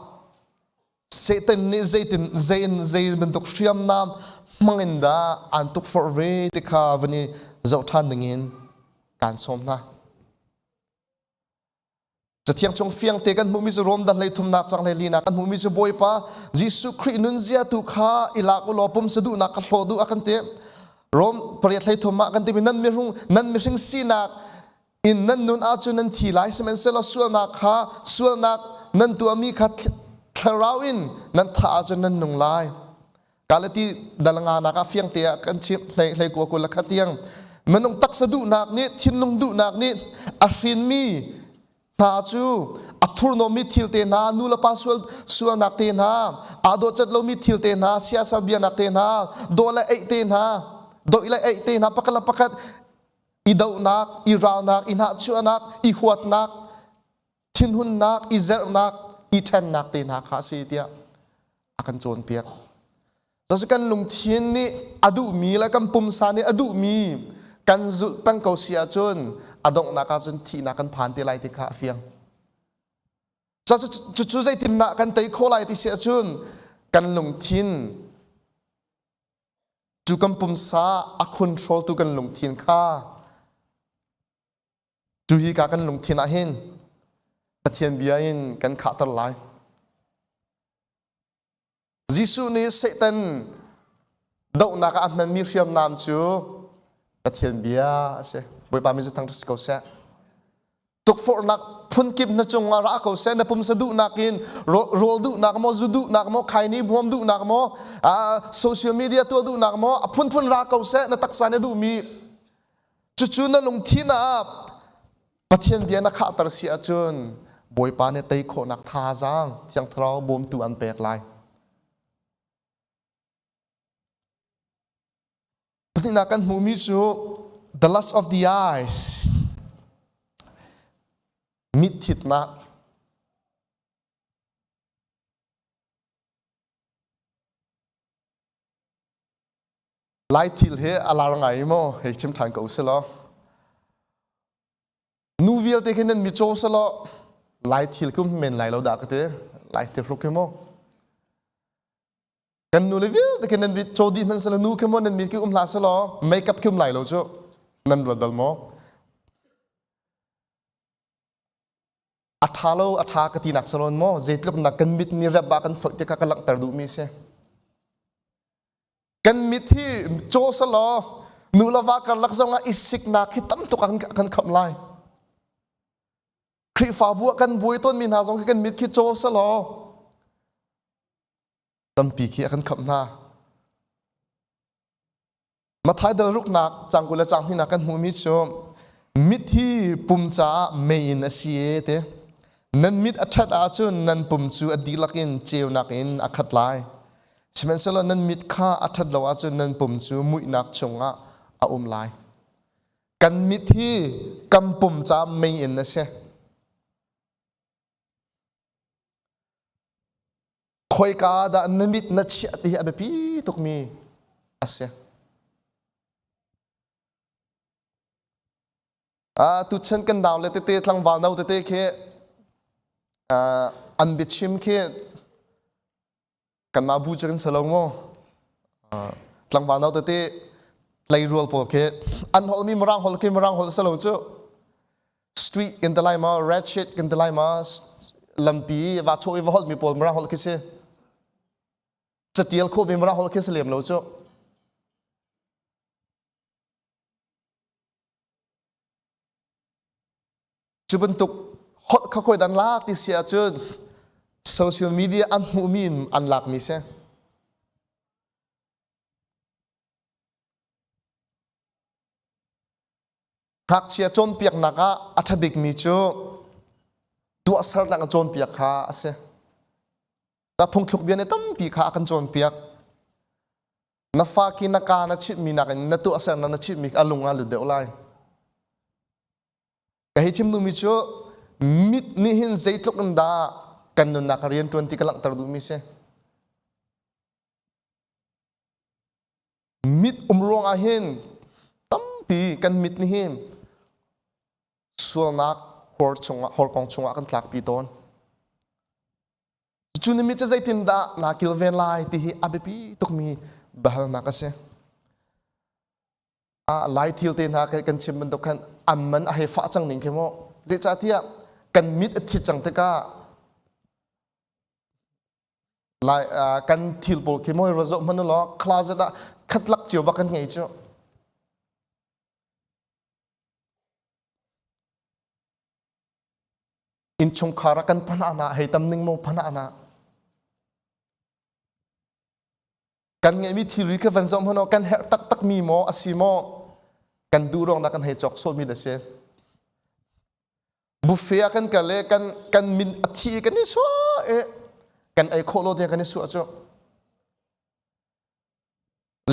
Satan nih zeitin zein zei bantuk hriamnam hmang in dah aan tukforh ve ti kha van i zoh ṭhan dingin kaan sawm hna. Cathiang chung fiangte kan hmuhmi cu Rom dal hleithumnak cang hleilinak kan hmuhmi cu Bawipa Jesuh Khrih nunzia tu kha i lak u law pumsa duhnak kha hlaw duh a kan ti. Rom pariat hleithum ah kan timi nan mihring nan mihring sinak in nan nun ahcun nan thi lai sihmanhsehlaw sualnak kha sualnak nan tuahmi kha thlarau in nan thah ahcun nan nung lai. Galati dal nga nak ah fiangte ah kan chim hlei hlei kua kul kha tiang minung taksa duhnak nih thinlung duhnak nih a hrinmi hna cu a thurhnawmmi thil te hna nu le pa sual sualnak te hna aa dawhcat lomi thil te hna siasal bianak te hna dawh le eih te hna doih le eih te hna pakhat le pakhat i dohnak i ralnak i hnahchuahnak i huatnak thinhunnak i zerhnak i ṭhennak te hna kha a si tiah a kan cawnpiak. Cucu kan lungthin nih a duhmi le kan pumsa nih a duhmi kan zulh peng ko si ahcun a donghnak ahcun thihnak kan phan te lai ti kha a fiang. Cucu zeitindah kan tei khawh lai ti si ahcun kan lungthin cu kan pumsa a control tu kan lungthin kha Cu hi ka kan lungthin ah hin Pathian bia in kan khahter lai. Jesuh nih Satan dohnak ah a hmanmi hriamnam cu Pathian bia a si. Bawipa min cu thangṭhat si ko seh. Tukforhnak phunkip na cungah ra ko seh, na pumsa duhnak in rawl duhnak maw, zu duhnak maw, khaini hmuam duhnak maw, social media tuah duhnak maw, a phunphun ra ko seh, na taksa nih a duhmi Cucu na lungthin ah Pathian bia na khahter si ahcun Bawipa nih tei khawhnak thazaang Thiang Thlarau bawmtu an pek lai. Pahnihnak kan hmuhmi cu the lust of the eyes mit thitnak Lai thil hi a lar ngai maw hei chim ṭhan ko usih law. Nu vialte khi nan micaw selaw Lai thil kum men lai lo dah ka ti. Lai thil hruk hi maw. Kan nu le vialte khi nan mit caw dih hmanh selaw nu khi maw nan mit khi um hlah selaw makeup khi um lai lo cu nan ruat bal maw? A ṭha lo a ṭha ka tinak salon maw zeitluk nak kan mit nih rep ah kan foih tikah ka langhter duhmi si. Kan mit hi caw selaw nu le va karlak zongah i siknak hi tam tuk ah kan khamh lai. Khrihfabu ah kan buai tawnmi hna zong khi kan mit khi caw selaw tampi khi a kan khamh hna. Matthai dal ruknak cang 20 le cang hnihnak kan hmuhmi cu mit hi pum caah meiinn a si e ti. Nan mit a ṭhat ahcun nan pum cu a dihlak in ceunak in a khat lai. Sihmanhsehlaw nan mit kha a ṭhat lo ahcun nan pum cu muihnak chungah a um lai. Kan mit hi kan pum caah meiinn a si. Khoika ah dah na mit na chiah ti hi a biapi tukmi a si. Uh, tuchan kan nau le tete tlangval no tete khi uh, an biachim khi kanmah bu cu kan si lo maw uh, tlangval no tete tleirual pawl khi an holhmi mirang holh khi mirang holh si lo cu street kan ti lai maw ratchet kan ti lai maw lampi va chaw i va holhmi pawl mirang holh khi si catial khawhmi mirang holh khi si lem lo cu Cu bantuk holh kha khoi dan lak ti si ahcun social media an hmuhmi in an lakmi si. Ngakchia cawnpiaknak ah a ṭha bikmi cu tuahsernak in cawnpiak kha a si. Ta phungthluk bia nih tampi kha a kan cawnpiak. Na fa khi na ka na chimhmi nakin na tuahsernak na chimhmi a lung ah lut deuh lai. Ka hei chim duhmi cu mit nih hin zeitluk in dah kan nunnak a rian ṭuan ti ka langhter duhmi si. Mit um ruangah hin tampi kan mit nih hin sualnak hor chungah horkong chungah kan tlakpi tawn. Cu na mit cu zeitindah naa kilven lai ti hi a biapi tukmi biahalnak a si. Ah, lai thil te hna kan chim bantuk khan an man a hei fah cang ning khi mu. Zeicahtiah Kan mit a thi cang tikah lai kan thil pawl khi mawi ra zoh hmanh law closet ah khatlak cio bak kan ngei cu. Innchungkhar ah kan phanah na hei tam ning maw phanah na. Kan ngeihmi thilri kha van zoh hmanh kan herh taktak mi maw a si maw kan duh ruang dah kan hei cawk sawhmi dah si. Buffet ah kan kal i kan kan min a thi i kan i suah i kan ei khawh lo tiang kan i suah cu.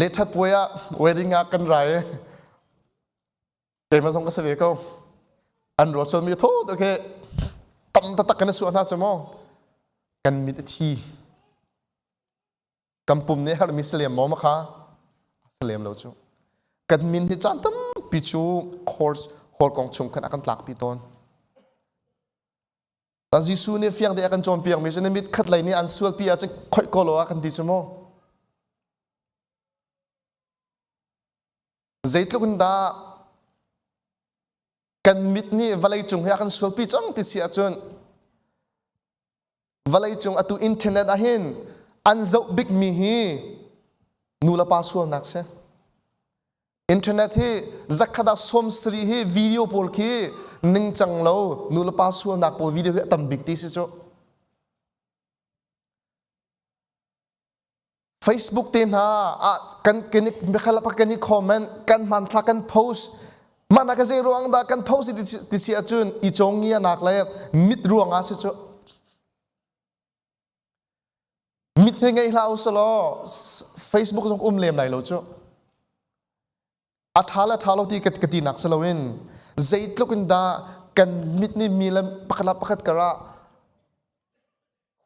Lethat puai ah wedding ah kan rai i keimah zong ka si ve ko. An ruat sualmi thaw tuk hi tam taktak kan i suah hna cu maw kan mit a thi. Kan pum nih herhmi si lem maw ma kha? Si lem lo cu. Kan min hi caan tampi cu course hall kong chung khan a kan tlakpi tawn. Ta Jesuh nih fiang te a kan cawnpiakmi cu na mit khat lei nih an sualpi ahcun khoih ko lo a kan ti cu mu. Zeitluk in dah kan mit nih vawlei cung hi a kan sualpi cang ti si ahcun Vawleicung atu internet ahhin an zoh bikmi hi nu le pa sualnak si. Internet hi zakhat ah sawm sarih hi video pawl khi ningcang lo nu le pa sualnak pawl video hi a tam bik ti si cu. Facebook te hna ah kan kan i kan i comment kan hmanthlak kan post mah na ka zei ruang dah kan post ti si ahcun i cawngia nak le mit ruang ah si cu mit he ngei hlah usalaw Facebook zong um lem lai lo cu a ṭha le ṭha lo ti ka ti nak si loin zeitluk in dah kan mit nih mi le pakhat le pakhat karah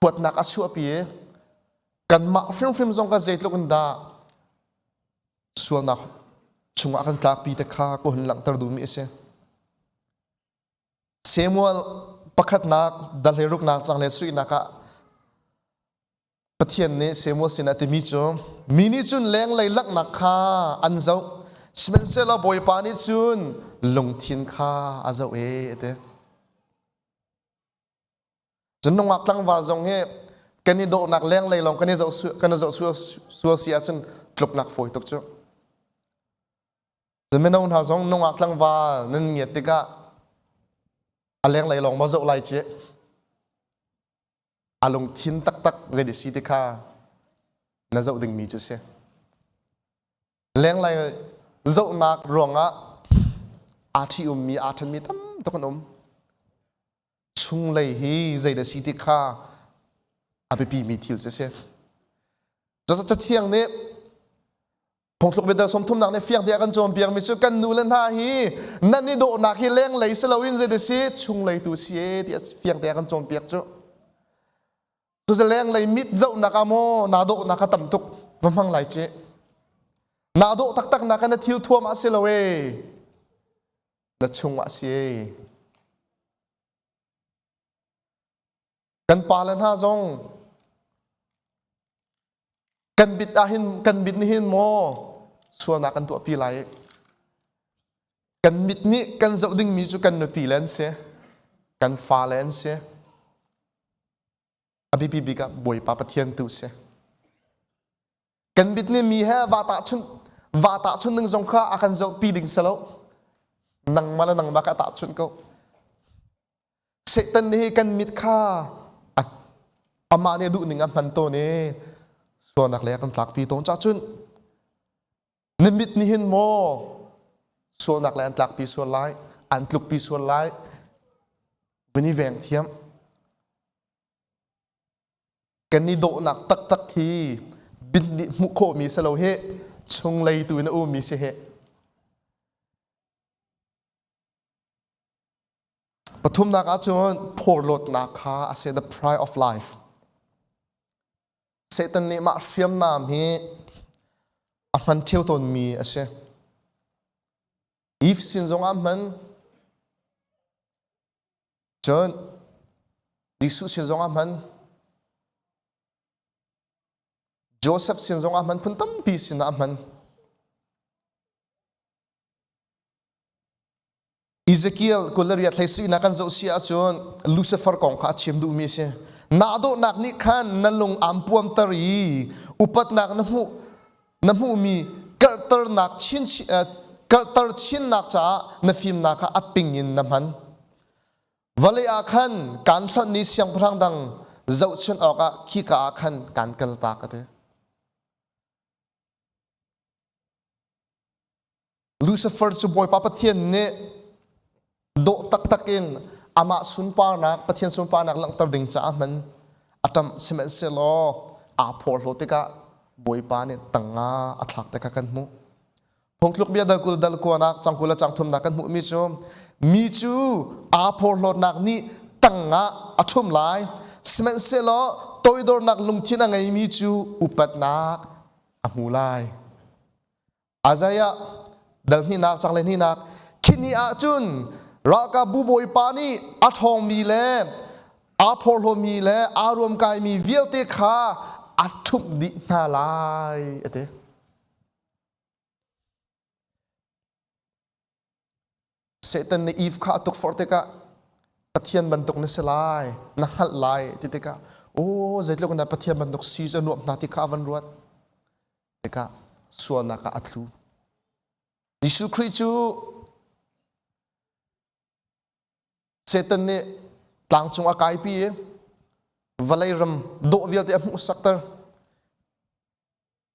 huatnak a chuahpi i kanmah hrimhrim zong kha zeitluk in dah sualnak chungah kan tlakpi te kha ka hun langhter duhmi a si. Samuel pakhatnak dal ruknak cang le suinak ah Pathian nih Samuel sinah a timi cu mi nih cun lenglei langhnak kha an zoh sihmanhsehlaw Bawipa nih cun lungthin kha a zoh e a ti. Cun nungak tlangval zong hi kan i dawhnak lenglei lawng kan i zoh kan i zoh sual si ahcun tluknak fawi tuk cu. Cun mino hna zong nungak tlangval nan ngiat tikah a lenglei lawng maw zoh lai ci a lungthin taktak zei si ti kha na zoh dingmi cu si. Lenglei zohnak ruangah aa ṭhi ummi aa ṭhenmi tam tuk an um. Chunglei hi zei dah si ti kha a biapimi thil cu si. Cathiang nih Phungthluk biadal sawmthumnak nih fiang tiah kan cawnpiakmi cu kan nu le hna hi nan i dawhnak hi lenglei si loin zei si chunglei tu si e tiah fiang tiah kan cawnpiak cu. Cucu lenglei mit zohnak ah maw naa dawhnak a tam tuk va hmang lai ci. Naa dawh taktak nak na thil thuam ah si lo e. Na chung ah si e. Kan pa le hna zong kan bit ah hin kan bit nih hin maw sualnak kan tuahpi lai kan mit nih kan zoh dingmi cu kan nupi le an si kan fale an si a biapi bik ah Bawipa Pathian tu si Kan mit nih mi he va tahchunh va tahchunh ding zong kha a kan zohpi ding si lo. Nangmah le nangmah kha a tahchunh ko. Satan nih kan mit kha amah nih a duh ning a hman tawn i sualnak lei a kan tlakpi tawn. Cahcun na mit nih hin maw sualnak lei an tlakpi sual lai, an tlukpi sual lai. Vun i veng thiam. Kan i dawhnak taktak hi bit nih hmuh khawhmi si lo hi chunglei tu in a ummi si hi. Pathumnak ahcun phorhlawtnak kha a si the pride of life. Satan nih mah hriamnam hi a hman ṭheo tawnmi a si. Eve sin zongah hman Cun Jesuh sin zongah hman, Joseph sin zongah hman, phun tampi sinah a hman. Ezekiel 28 hlei na kan zoh si ahcun Lucifer kong kha a chim duhmi a si. Nahdawhnak nih khan na lung aan puamter i upatnak na hmuh na hmuhmi karhternak chin karhter chinnak caah na fimnak kha a ping in na hman. Vawlei ah khan kaan hlonh ni siangpahrang dang zohchunh awkah khika ah khan kaan kaltak a ti. Lucifer cu Bawipa Pathian nih dawh taktak in amah sunparnak Pathian sunparnak langhter ding caah hman a ṭamh sihmanhsehlaw aa phorhlaw tikah Bawipa nih tangah a thlak tikah kan hmuh. Phungthluk bia dal kul dal kuanak cangkul le cangthumnak kan hmuhmi cu mi cu aa phorhlawtnak nih tangah a ṭhum lai sihmanhsehlaw toidornak lungthin a ngeimi cu upatnak a hmu lai. Isaiah dal hnihnak cang le hnihnak khi ni ah cun ralkapbu bawipa nih a ṭhawngmi le aa phorhlawmi le aa ruamkaimi vialte kha a ṭhumh dih hna lai a ti. Satan nih Eve kha a tukforh tikah Pathian bantuk na si lai, na hngalh lai ti tikah aw zeitluk in dah Pathian bantuk si cu a nuamh hna ti kha a van ruat tikah sualnak ah a tlu. Jesuh Khrih cu Satan nih tlangcung a kaipi i vawlei ram dawh vialte a hmuhsakter.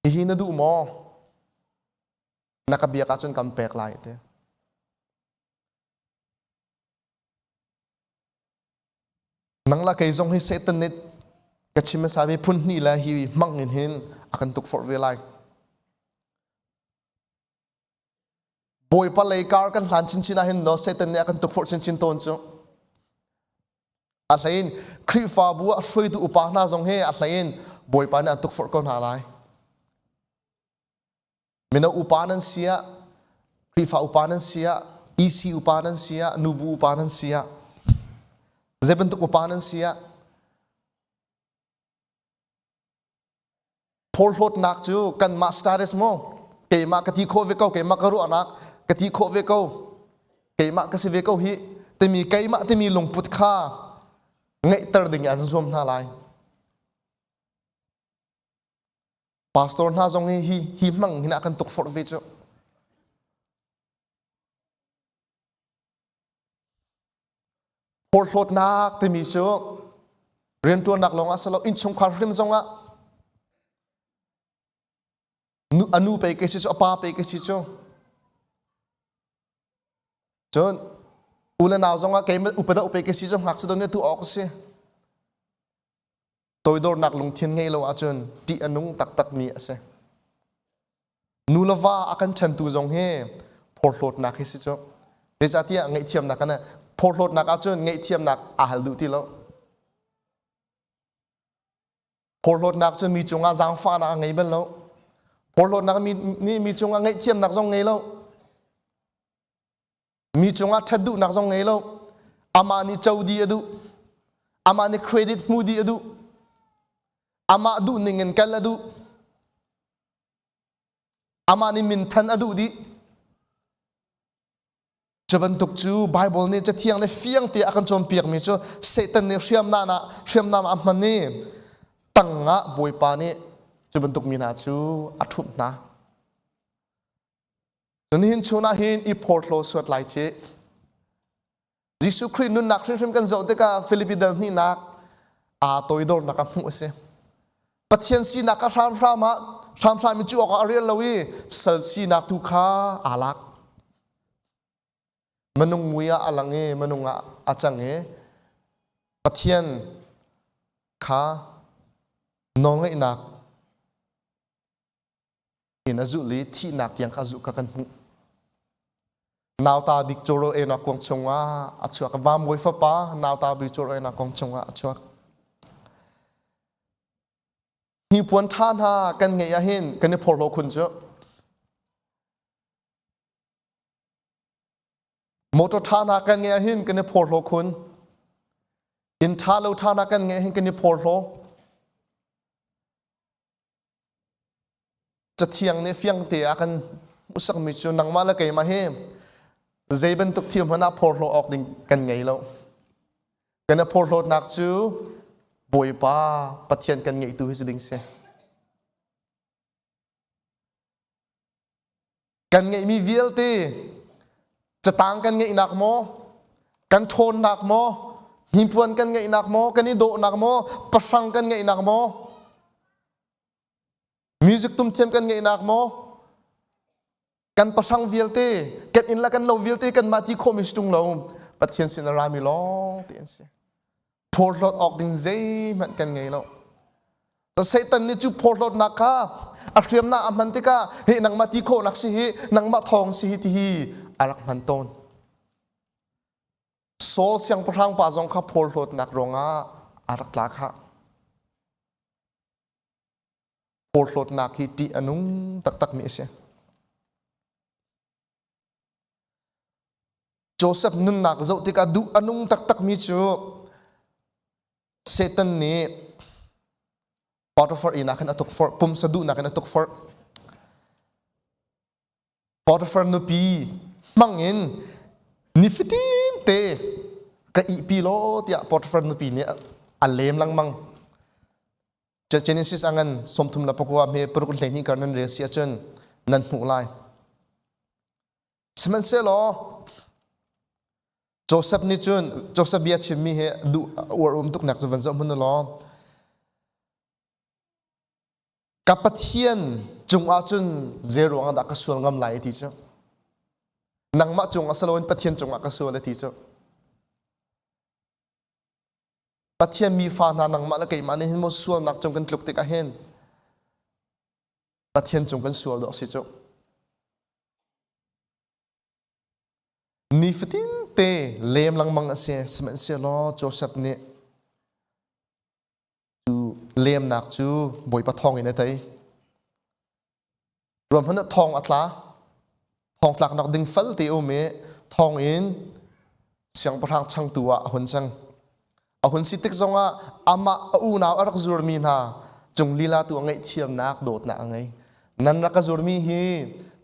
Hihi na duh maw? Na ka biak ahcun kan pek lai ti. Nang la kei zong hi Satan nih ka chim hmasa mi phun hnih le hi hmang in hin a kan tukforh ve lai. Bawipa lei kar kan hlan chinchin ah hin no Satan nih a kan tukforh chinchin tawn cu. A hlein Khrihfabu ah hruaitu upa hna zong hi a hlein Bawipa nih an tukforh ko hna lai. Mino upa nan si ah, Khrihfa upa nan si ah, EC upa nan si ah, nubu upa nan si ah, zei bantuk upa nan si ah, phorhlawtnak cu kanmah status maw keimah ka ti khawh ve ko keimah ka ruahnak ka ti khawh ve ko keimah ka si ve ko hi timi keimah timi lungput kha ngeihter ding an zuam hna lai pastor hna zong hi hi hi hmang hin a kan tukforh ve cu Phorhlawtnak timi cu rianṭuannak lawngah si lo innchungkhar hrim zongah a nu pei ka si cu a pa pei ka si cu cun u le nau zongah keimah upa deuh pei ka si cu ngakchia deuh nih tu awk a si Toidornak lungthin ngeih lo ahcun ṭih a nung taktakmi a si. Nu le va a kan ṭhentu zong hi phorhlawtnak hi si cu. Zeicahtiah ngaihthiamnak kan phorhlawtnak ahcun ngaihthiamnak aa hal duh ti lo. Phorhlawtnak cu mi cungah zaangfahnak a ngei bal lo. Phorhlawtnak mi nih mi cungah ngaihthiamnak zong ngei lo. Mi cungah ṭhat duhnak zong ngei lo. Amah nih co dih a duh. Amah nih credit hmu dih a duh. Amah duh ning in kal a duh. Amah nih minthan a duh dih. Cu bantuk cu Bible nih Cathiang nih fiang te a kan cawnpiakmi cu Satan nih hriamnam ah hriamnam ah a hman i tangah Bawipa nih cu bantuk mi hna cu a ṭhumh hna. Nihin chun ah hin i phorhlaw suat lai ci. Jesuh Khrih nunnak hrimhrim kan zoh tikah Filipi dal hnihnak aa toidornak a hmuh a si. Pathian sinak kha hramhram ah hramhram in cuh awkah a rial lo i sal sinak tu kha aa lak. Minung mui ah a lang i minung ah a cang i Pathian kha nawlngaihnak in a zulh i thihnak tiang kha a zulh kha kan hmuh. Nauta bik cawraw einak kuang chungah a chuak. Vambawi fapa nauta bik cawraw einak kuang chungah a chuak. Hnipuan ṭha hna kan ngeih ahhin kan i phorhlaw khun cu. Motor ṭha hna kan ngeih ahhin kan i phorhlaw khun. Inn ṭha lo ṭha hna kan ngeih ahhin kan i phorhlaw. Cathiang nih fiangte a kan hmuhsakmi cu nangmah le keimah hi. Zei bantuk thil hmanh ah phorhlawh awk ding kan ngei lo. Kan i phorhlawtnak cu Bawipa Pathian kan ngeihtu hi si ding si. Kan ngeihmi vialte catang kan ngeihnak maw, kan ṭhawnnak maw, hnipuan kan ngeihnak maw, kan i dawhnak maw, pahrang kan ngeihnak maw, music tumthiam kan ngeihnak maw, kan pahrang vialte, kan inn le kan lo vialte kanmah ti khawhmi si ṭung lo, Pathian sin a rami lawng te an si. Phorhlawt awk ding zeihmanh kan ngei lo. Satan nih cu phorhlawtnak kha a hriamnak a hman tikah hi nangmah ti khawhnak si hi nangmah thawng si hi ti hi a rak hman tawn. Saul siangpahrang pa zong kha phorhlawtnak ruangah a rak tla khah. Phorhlawtnak hi ṭih a nung taktakmi a si. Joseph nunnak zoh tikah duh a nung taktakmi cu Satan nih Potiphar inn ah khan a tukforh, pumsa duhnak in a tukforh. Potiphar nupi hmang in nifatin te ka ihpi law tiah Potiphar nupi nih a lem lengmang. Genesis a ngan 39 hme paruk 12 kar nan rel si ahcun nan hmuh lai. Sihmanhsehlaw Joseph nih cun Joseph bia chimmi hi duh uar um tuk nak cu van zoh hmun law ka Pathian cungah cun zei ruangah dah ka sual ngam lai ti cu nangmah cungah si loin Pathian cungah ka sual ti cu Pathian mi fa hna nangmah le keimah nih hin maw sualnak cung kan tluk tikah hin Pathian cung kan sual dawh si cu. Nifatin te lem lengmang a si sihmanhsehlaw Joseph nih cu lemnak cu Bawipa thawng in a tei. Ruahman ah thong a tla. Thong tlaknak ding fal te um i thong in siangpahrang changtu ah a hun cang. A hun si tik zongah amah a unau a rak zurmi hna cung lila tu a ngaihthiamnak dawtnak a ngei. Nan rak ka zurmi hi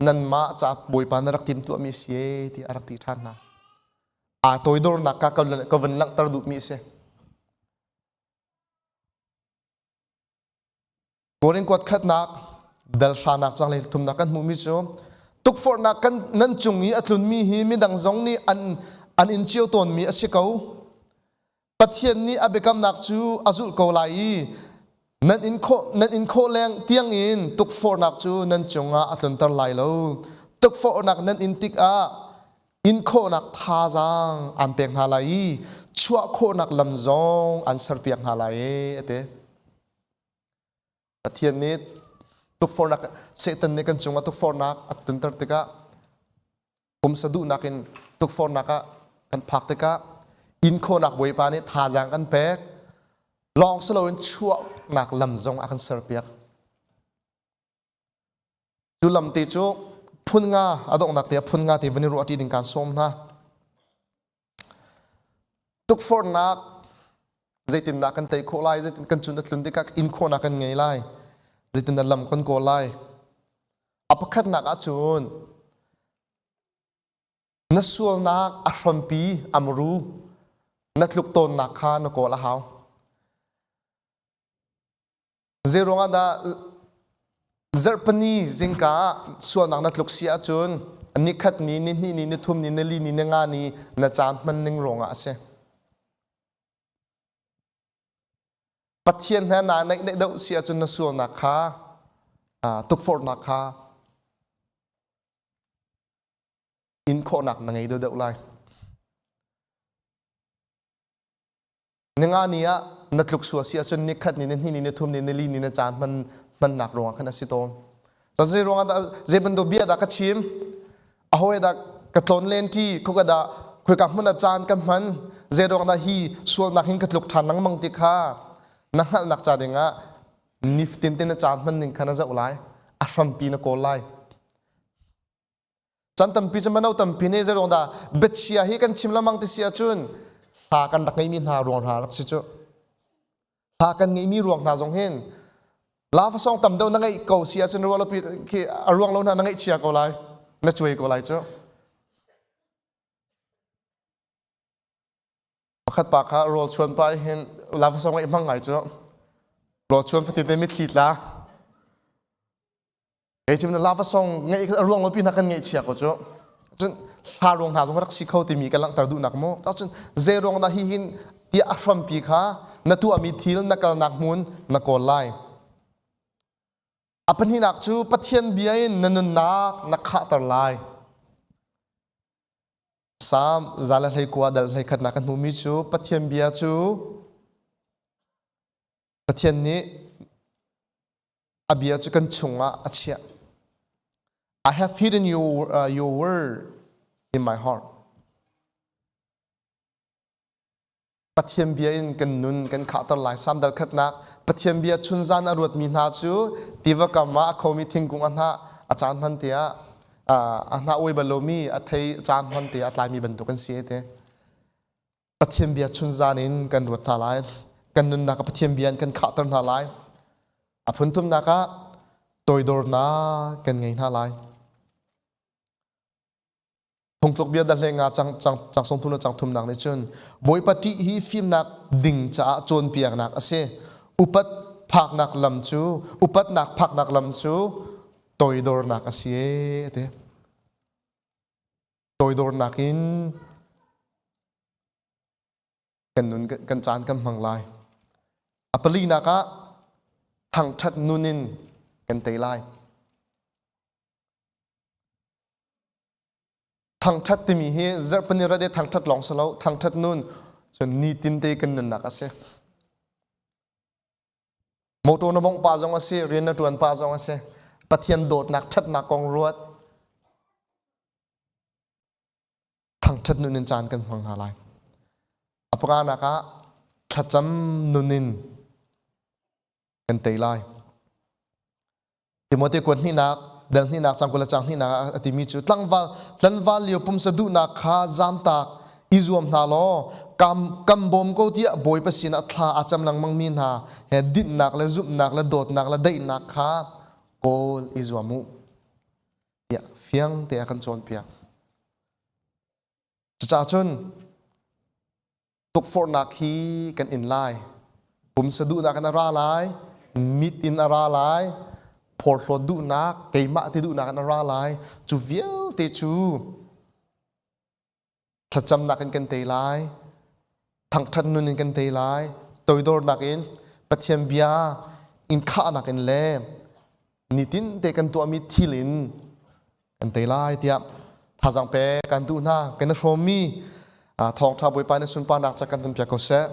nanmah ca Bawipa na rak timtuahmi si e ti a rak ti ṭhan hna. Aa toidornak ka ka vun langhter duhmi a si. Korin kuat khatnak dal hranak cang le thumnak kan hmuhmi cu tukforhnak kan nan cung i a tlunmi hi midang zong nih an an in cio tawnmi a si ko. Pathian nih a biakamnak cu a zulh ko lai i nan in khawh nan in khawh leng tiang in tukforhnak cu nan cungah a tlunter lai lo. Tukforhnak nan in tikah in khawhnak thazaang an pek hna lai i chuah khawhnak lam zong an serpiak hna lai e a ti. Pathian nih tukforhnak Satan nih kan cungah tukforhnak a tunter tikah pumsa duhnak in tukforhnak ah kan phak tikah in khawhnak Bawipa nih thazaang kan pek lawng si loin chuahnak lam zong a kan serpiak. Cu lam te cu phun nga a donghnak te ah phun nga te van i ruah ṭi ding kaan sawm hna. Tukforhnak zeitindah kan tei khawh lai, zeitin kan cun a tlun tikah in khawhnak kan ngei lai, zeitindah lam kan kawl lai. A pakhatnak ahcun na sualnak a hrampi amru na tluk tawnnak kha na kawl a hau. Zei ruangah dah zarhpini zingka ah sualnak na tluk si ahcun nikhat ni, nihnih ni, nithum ni, nili ni, ninga ni na caan hman ning ruangah a si. Pathian he naa naih naih deuh si ahcun na sualnak kha tukforhnak kha in khawhnak na ngei deuh lai. Ninga ni ah na tluk sual si ahcun nikhat ni, nihnih ni, nithum ni, nili ni na caan hman hmannak ruangah khan a si tawn. Cun zei ruangah dah zei bantuk bia dah ka chim? A hawi dah ka tlawn len ṭi, khoika dah khoika hmun ah caan ka hman, zei ruang dah hi sualnak hin ka tluk ṭhan lengmang ti kha na hngalhnak ca dingah nifatin te na caan hman ning kha na zoh lai, a hrampi na kawl lai. Chan tampi cu mano tampi nih zeiruang dah biachia hi kan chim lengmang ti si ahcun hla kan rak ngeimi hna ruang hna rak si cu. Hla kan ngeimi ruang hna zong hin la song tam deuh na ngeih ko si ahcun ruah lo pi khi a ruang lo hna na ngeih chia ko lai na cuai ko lai cu. Pakhat pa kha rawl chuan pa hin lava song ngeih hmang ngai cu rawl chuan fatin te mitthli tla. Kei cu lava song ngeih a ruang lopi hna kan ngeih chia ko cu. Cun hla ruang hna zong rak si kho timi ka langhter duhnak mu. Cun zei ruang dah hi hin tiah a hrampi kha na tuahmi thil na kalnak hmun na kawl lai. A pahnihnak cu Pathian bia in na nunnak na khahter lai. Salm 121 dal 11 nak kan hmuhmi cu Pathian bia cu Pathian nih a bia cu kan chungah a chiah. I have hidden your, uh, your word in my heart. Pathian bia in kan nun kan khahter lai. Sam dal khatnak Pathian bia chunzan a ruatmi hna cu tiva kam ah a khomi thingkung a hnah a caan hman te ah a hnah uai bal lomi a thei caan hman te ah a tlaimi bantuk an si te. Pathian bia chunzan in kan ruat hna lai. Kan nunnak ah Pathian bia in kan khahter hna lai. A phunthumnak ah toidornak kan ngei hna lai. Phungtluk bia dahle nga cang cang cang song thum le cang thumnak nih cun Bawipa ṭih hi fimnak ding caah cawnpiaknak a si. Upat phaknak lam cu upatnak phaknak lam cu toidornak a si e ti. Toidornak in kan nun kan caan kan hmang lai. A palinak ah thangṭhat nun in kan tei lai. Thangṭhat timi hi zarhpini rate thangṭhat lawng si lo, thangṭhat nun cun nitin te kan nunnak a si. Motor na bongh pa zong a si, rian na ṭuan pa zong a si. Pathian dawtnak, ṭhatnak kong ruat. Thangṭhat nun in caan kan hmang hna lai. A panganak ah thlacam nun in kan tei lai. Timote kuat hnihnak dal hnihnak cang kul le cang hnihnak ah a timi cu tlangval tlanval lio pumsa duhnak kha zamtak i zuam hna law kam kam bawm ko tiah Bawipa sinah thla a cam lengmang mi hna he dinhnak le zumhnak le dawtnak le daihnak kha kawl i zuam u tiah fiang te a kan cawnpiak. Cucaah cun Tukforhnak hi kan in lai. Pumsa duhnak in a ra lai, mit in a ra lai, phorhlawt duhnak, keimah ti duhnak in a ra lai. Cu vialte cu thlacamnak in kan tei lai, thangṭhat nun in kan tei lai, toidornak in Pathian bia in khahnak in le nitin te kan tuahmi thil in kan tei lai tiah thazaang pe kan duh hna kan i hrawmmi thawngṭha Bawipa nih sunparnak ca kan piak ko seh.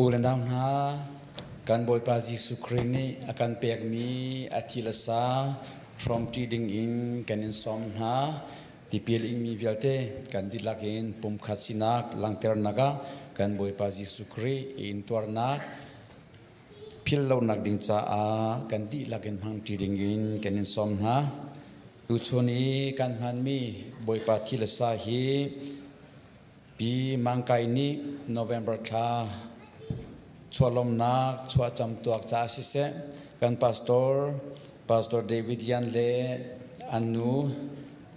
U le nau hna, kan Bawipa Jesuh Khrih nih a kan pekmi a thi le sa hrawmṭi dingin kan in sawm hna. Tipil ingmi vialte kan dihlak in pumkhat sinak langhternak ah kan Bawipa Jesuh Khrih i intuarnak philh lonak ding caah kan dihlak in hmangṭi dingin kan in sawm hna. Tuchun i kan hmanmi Bawipa thi le sa hi Pi Mang Kai nih November thla chuahlawmnak chuahcam tuak caah siseh kan pastor Pastor David Lian le an nu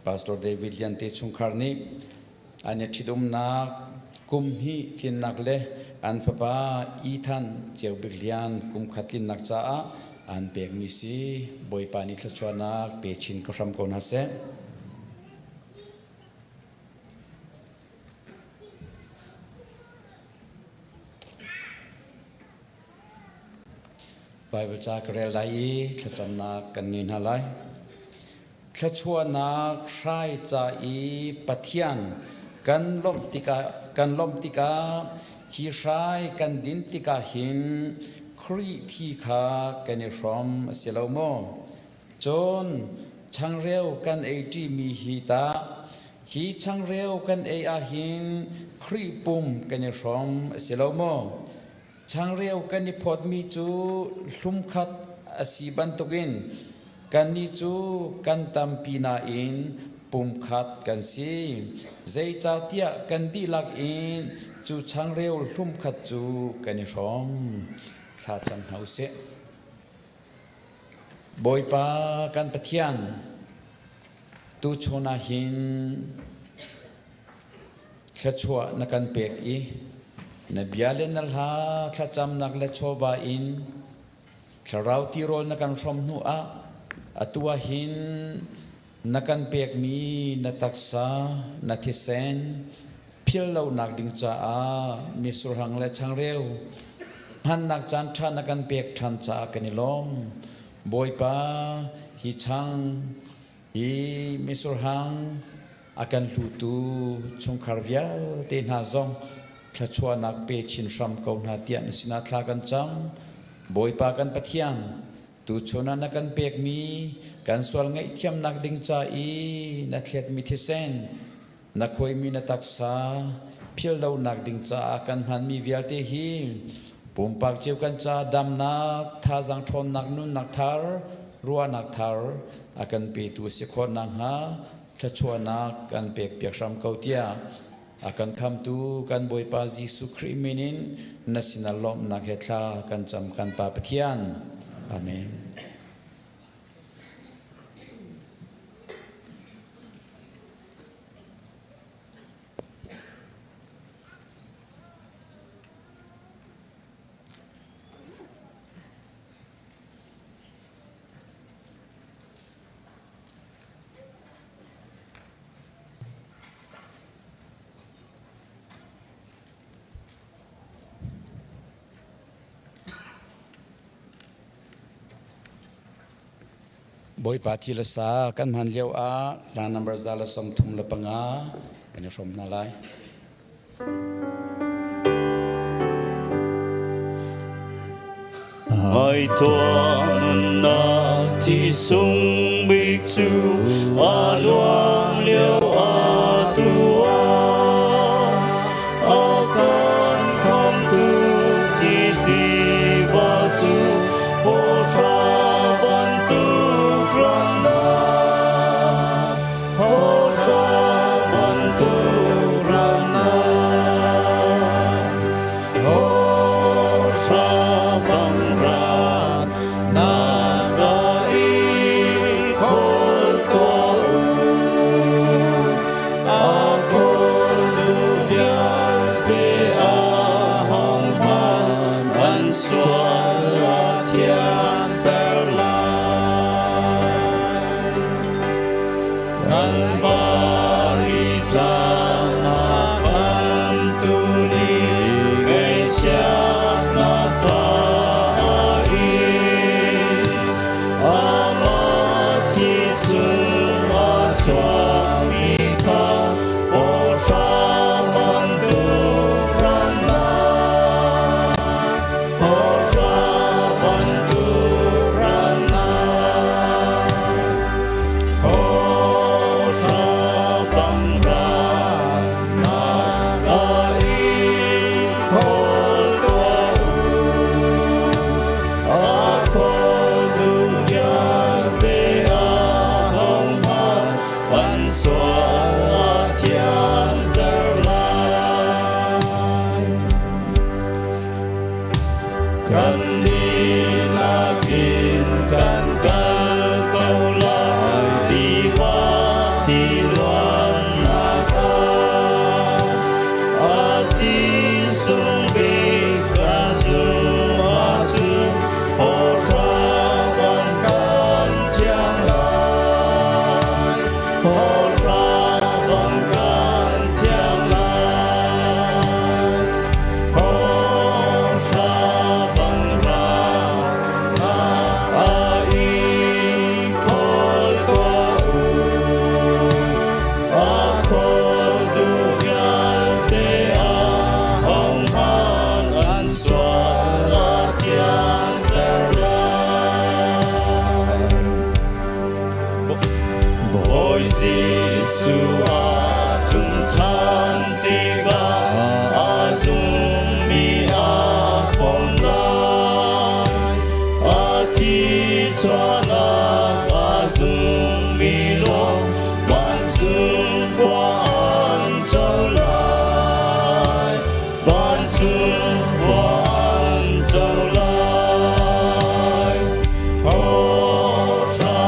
Pastor David Lian te chungkhar nih an i ṭhitumnak kum hnih tlinnak le an fapa Ethan Ceu Bik Lian kum khat tlinnak caah an pekmi si Bawipa nih thluachuahnak pe chin ko hram ko hna seh. Baibal ca ka rel lai i thlacamnak kan ngei hna lai. Thluachuahnak hrai ca i Pathian kan lawmh tikah kan lawmh tikah hi hrai kan din tikah hin Khrih thi kha kan i hrawm a si lo maw? Cun changreu kan ei ṭimi hi tah hi changreu kan ei ahhin Khrih pum kan i hrawm a si lo maw? Changreu kan i phawtmi cu hlumkhat a si bantukin kannih cu kan tampi nain pumkhat kan si. Zeicahtiah kan dihlak in cu changreu hlumkhat cu kan i hrawm. Thla cam hna u sih. Bawipa kan Pathian, tuchun ah hin thluachuah na kan pek i na bia le na hla thlacamnak le chawva in thlarau tirawl na kan hrawm hnu ah atu ah hin na kan pekmi na taksa na thisen phil lonak ding caah misurhang le changreu hmannak caan ṭha na kan pek ṭhan caah kan i lawm. Bawipa, hi chang, hi misurhang a kan hlutu chungkhar vialte hna zong thluachuahnak pe chin hram ko hna tiah na sinah thla kan cam. Bawipa kan Pathian, tuchun ah na kan pekmi kan sual ngaihthiamnak ding ca i na thletmi thisen Na khuaimi na taksa philhlonak ding caah kan hmanmi vialte hi pumpak cio kan ca damnak, thazaang ṭhawnnak, nunnak thar, ruahnak thar a kan petu a si khawh nakhnga thluachuahnak kan pekpiak hram ko tiah a kan khamtu kan Bawipa Jesuh Khrih min in na sinah lawmhnak he thla kan cam kan Pa Pathian. Amen. Bawipa thi le sa kan hman lio ah hla number 135 kan i hrawm hna lai. Ai tuan ti sung bik cu a luang lio a tua a kan khomtu thi tiva cu hawhra bantuk rannak hawhra bantuk rannak hawhra bang ran nak ah i khawl tuah u. Jesuh a ṭum ṭhan tikah a zummi a khawm lai. A thi chuahnak a zummi lawng vancung khua an co lai. Vancung khua an co lai. Hawhra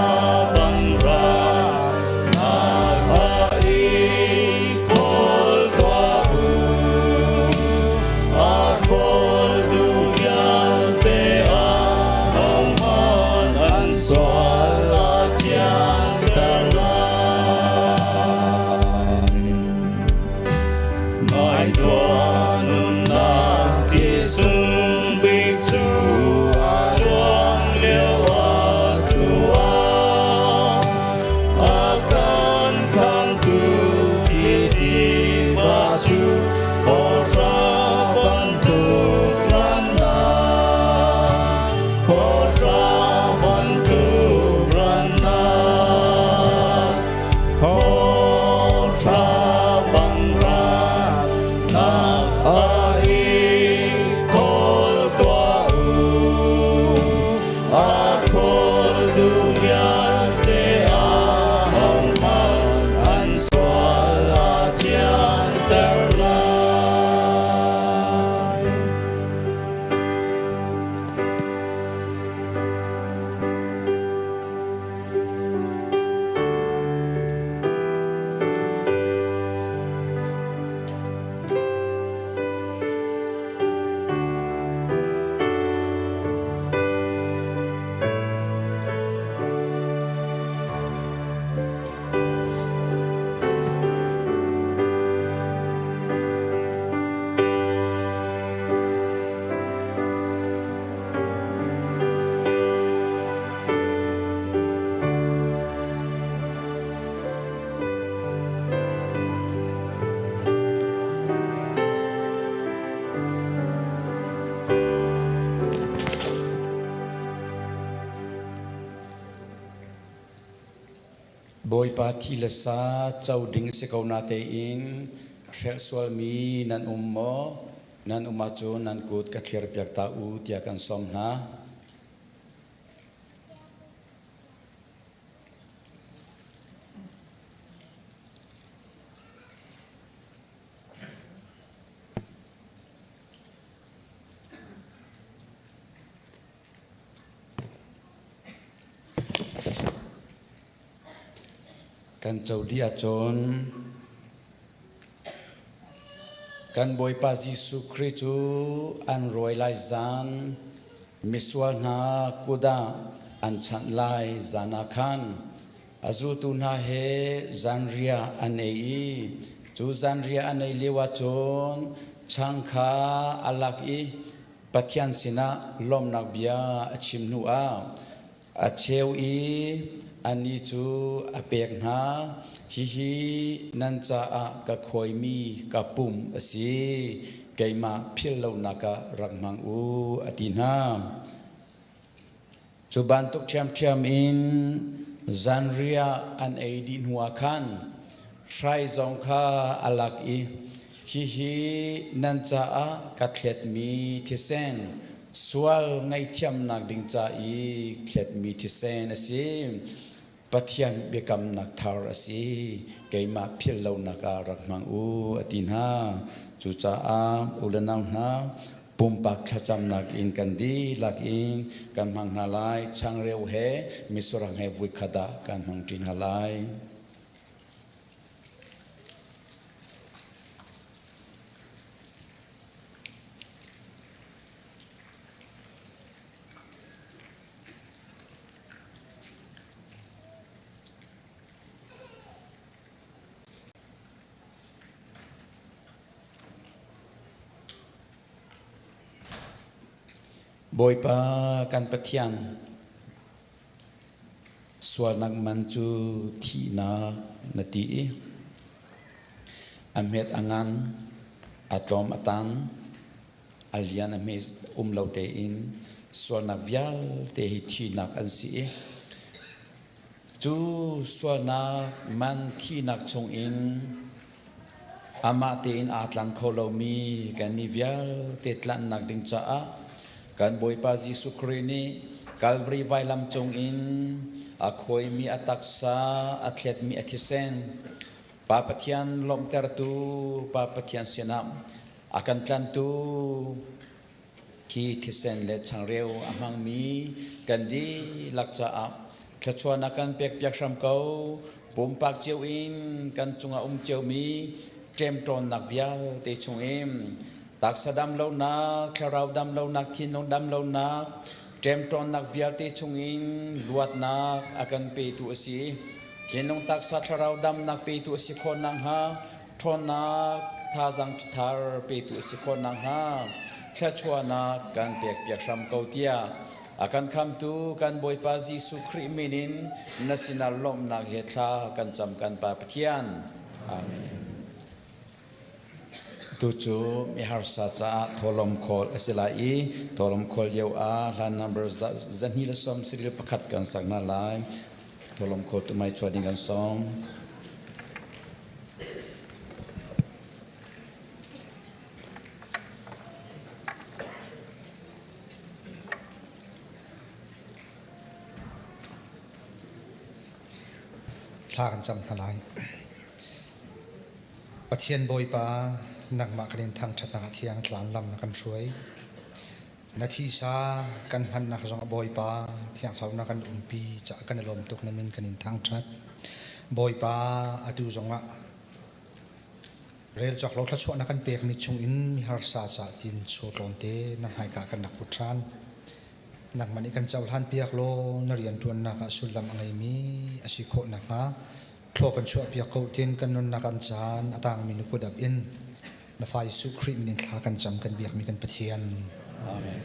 bang ra nak ah i kawl tuah u. A kawltu vialte ahohmanh an sual a thianter lai. Ngai tuah nunnak ti sung bik cu a luang lio ah tu ah a kan khamtu khi tiva cu hawhra bantuk rannak hawhra bantuk rannak hawhra bang rannak ah i kawl tuah u. A kawltu vialte ahohmanh an sual a thianter lai. Bawipa thi le sa co ding si ko na tein hrelh sualmi nan um maw? Nan um ahcun nan kut ka thlir piak ta u tiah kan sawm hna. Kan co dih ahcun kan Bawipa Jesuh Khrih cu an rawi lai zan, misual hna kut ah an chanh lai zan ah khan a zultu hna he zanriah an ei i cu zanriah an ei lio ahcun chang kha a lak i Pathian sinah lawmhnak bia a chim hnu ah a cheu i anih cu a pek hna. Hihi nan caah ka khawimi ka pum a si. Keimah philh lonak ah rak hmang u, a ti hna. Cu bantuk ṭhiamṭhiam in zanriah an ei dih hnuah khan hrai zong kha a lak i, Hihi nan caah ka thletmi thisen, sual ngaihthiamnak ding ca i thletmi thisen a si. Pathian biakamnak thar a si. Keimah philh lonak ah rak hmang u, a ti hna. Cucaah u le nau hna, pumpak thlacamnak in kan dihlak in kan hmang hna lai. Changreu he misurang he vuikhat ah kan hmang ṭi hna lai. Bawipa kan Pathian, sualnak man cu thihnak na ti i a hmet a ngan, a tlawm a tang, a lian a hme um lo tein sualnak vialte hi thihnak an si i. Cu sualnak man thihnak chungin amah tein aa tlang kho lomi kannih vialte tlanhnak ding caah kan Bawipa Jesuh Khrih nih Kalvari vailam cungin a khuaimi a taksa, a thletmi a thisen, Pa Pathian lawmhtertu, Pa Pathian sinah a kan tlantu khi thisen le changreu a hmangmi kan dihlak caah thluachuahnak kan pekpiak hram ko. Pumpak cio in kan cungah um ciomi ṭemṭawnnak vialte chungin taksa dam lonak, thlarau dam lonak, thinlung dam lonak, ṭemṭawnnak vialte chungin luatnak a kan petu a si. Thinlung taksa thlarau damnak petu a si khawh nakhnga ṭhawnnak thazaang thar petu a si khawh nakhnga thluachuahnak kan pekpiak hram ko tiah a kan khamtu kan Bawipa Jesuh Khrih min in na sinah lawmhnak he thla kan cam kan Pa Pathian. Amen. Tu cu miharsa caah thawhlawm khawl a si lai i thawhlawm khawl lio ah hlan number 221 kan sak hna lai. Thawhlawm khawl tu mai chuah ding kan sawm. Thla kan cam hna lai. Pathian Bawipa, nangmah kan in thangṭhatnak a thiang tlang lam na kan hruai. Na thisa kan hmannak zong a Bawipa Thiang Thlarau na kan umpi caah kan i lawm tuk na min kan in thangṭhat. Bawipa atu zongah rel cawk lo thluachuah na kan pekmi chungin miharsa ca tin chaw tlawmte na hmaika kan rak put ṭhan. Nangmah nih kan cohlan piak law na rianṭuannak ah sullam a ngeimi a si khawh nakhnga thlaw kan chuahpiak ko tin kan nunnak an caan a tangmi na kut ap in na fa Jesuh Khrih min in thla kan cam kan biakmi kan Pathian. Amen.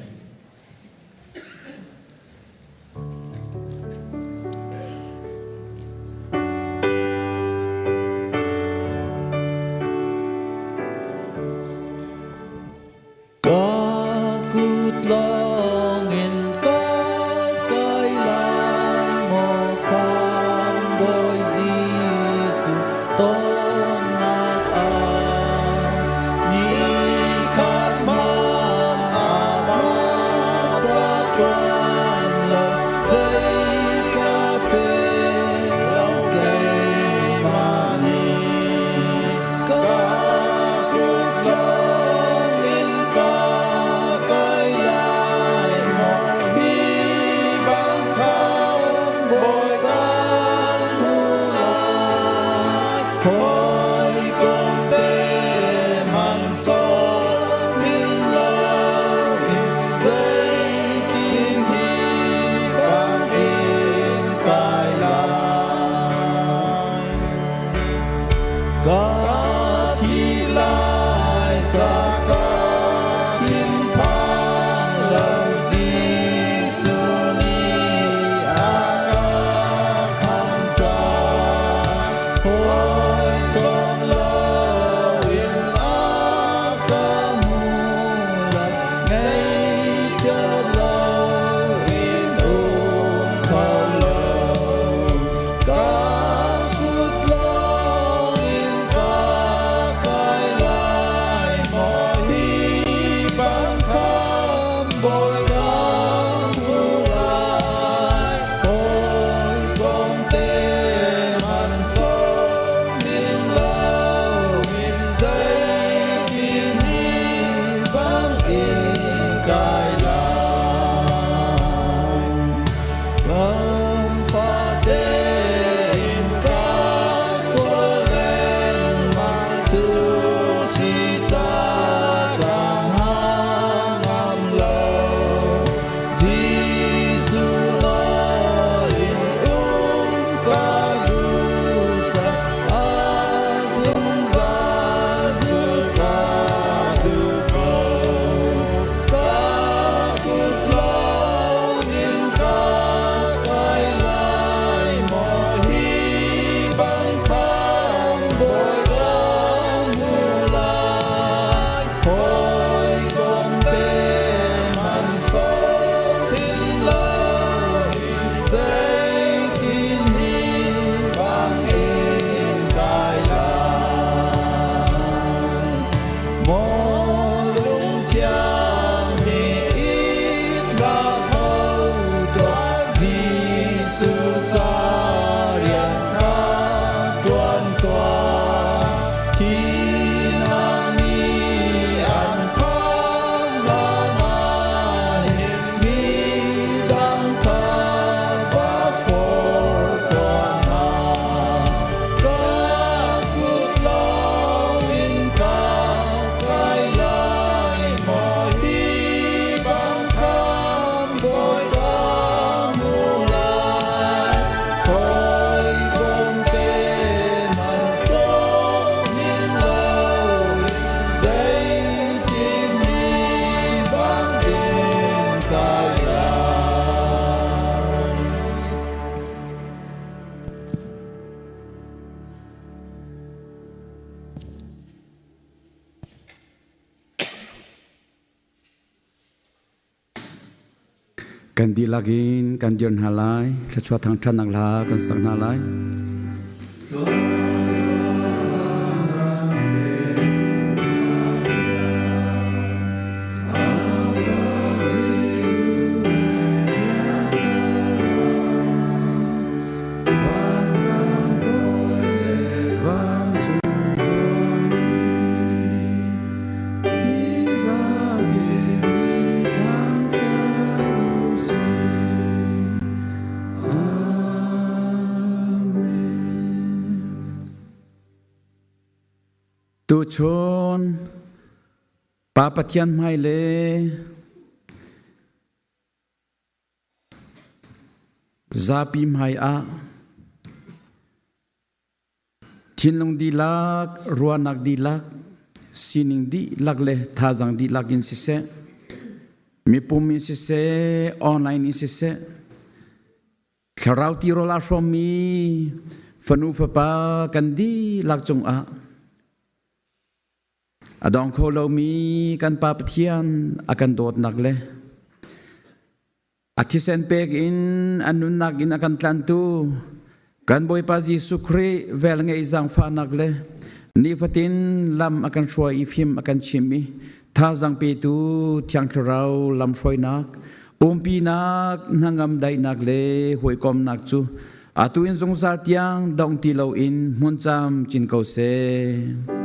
Ka kut lawngin ka kai lai maw khan Bawi Jesuh tonnak ah ni khat hmanh amah ca ṭuan lo zei ka pe lo keimah nih ka kut lawngin ka kai lai maw hi bang khan Bawi kan hmu lai hawikom te man sawm in loin zeitin hi bangin kai lai Ka thi lai ca ka thinphang lo Jesuh nih a ka khamh cang. Hawi sawm loin a ka. Kan dihlak in kan dir hna lai. Thluachuah thangṭhatnak hla kan sak hna lai. Tuchun Pa Pathian hmai le zapi hmai ah Thinlung dihlak, ruahnak dihlak, sining dihlak le thazaang dihlak in siseh, mipum in siseh, online in siseh, thlarau tirawl aa hrawmmi fanu fapa kan dihlak cungah a dong kho lomi kan Pa Pathian a kan dawtnak le A thisen pek in a nunnak in a kan tlantu kan Bawipa Jesuh Khrih velngeih zaangfahnak le nifatin lam a kan hruai i fim a kan chim i thazaang petu Thiang Thlarau lamhruainak, umpinak, hnangam daihnak le hawikomnak cu atu in zungzal tiang dong ti loin hmun cam cin ko seh.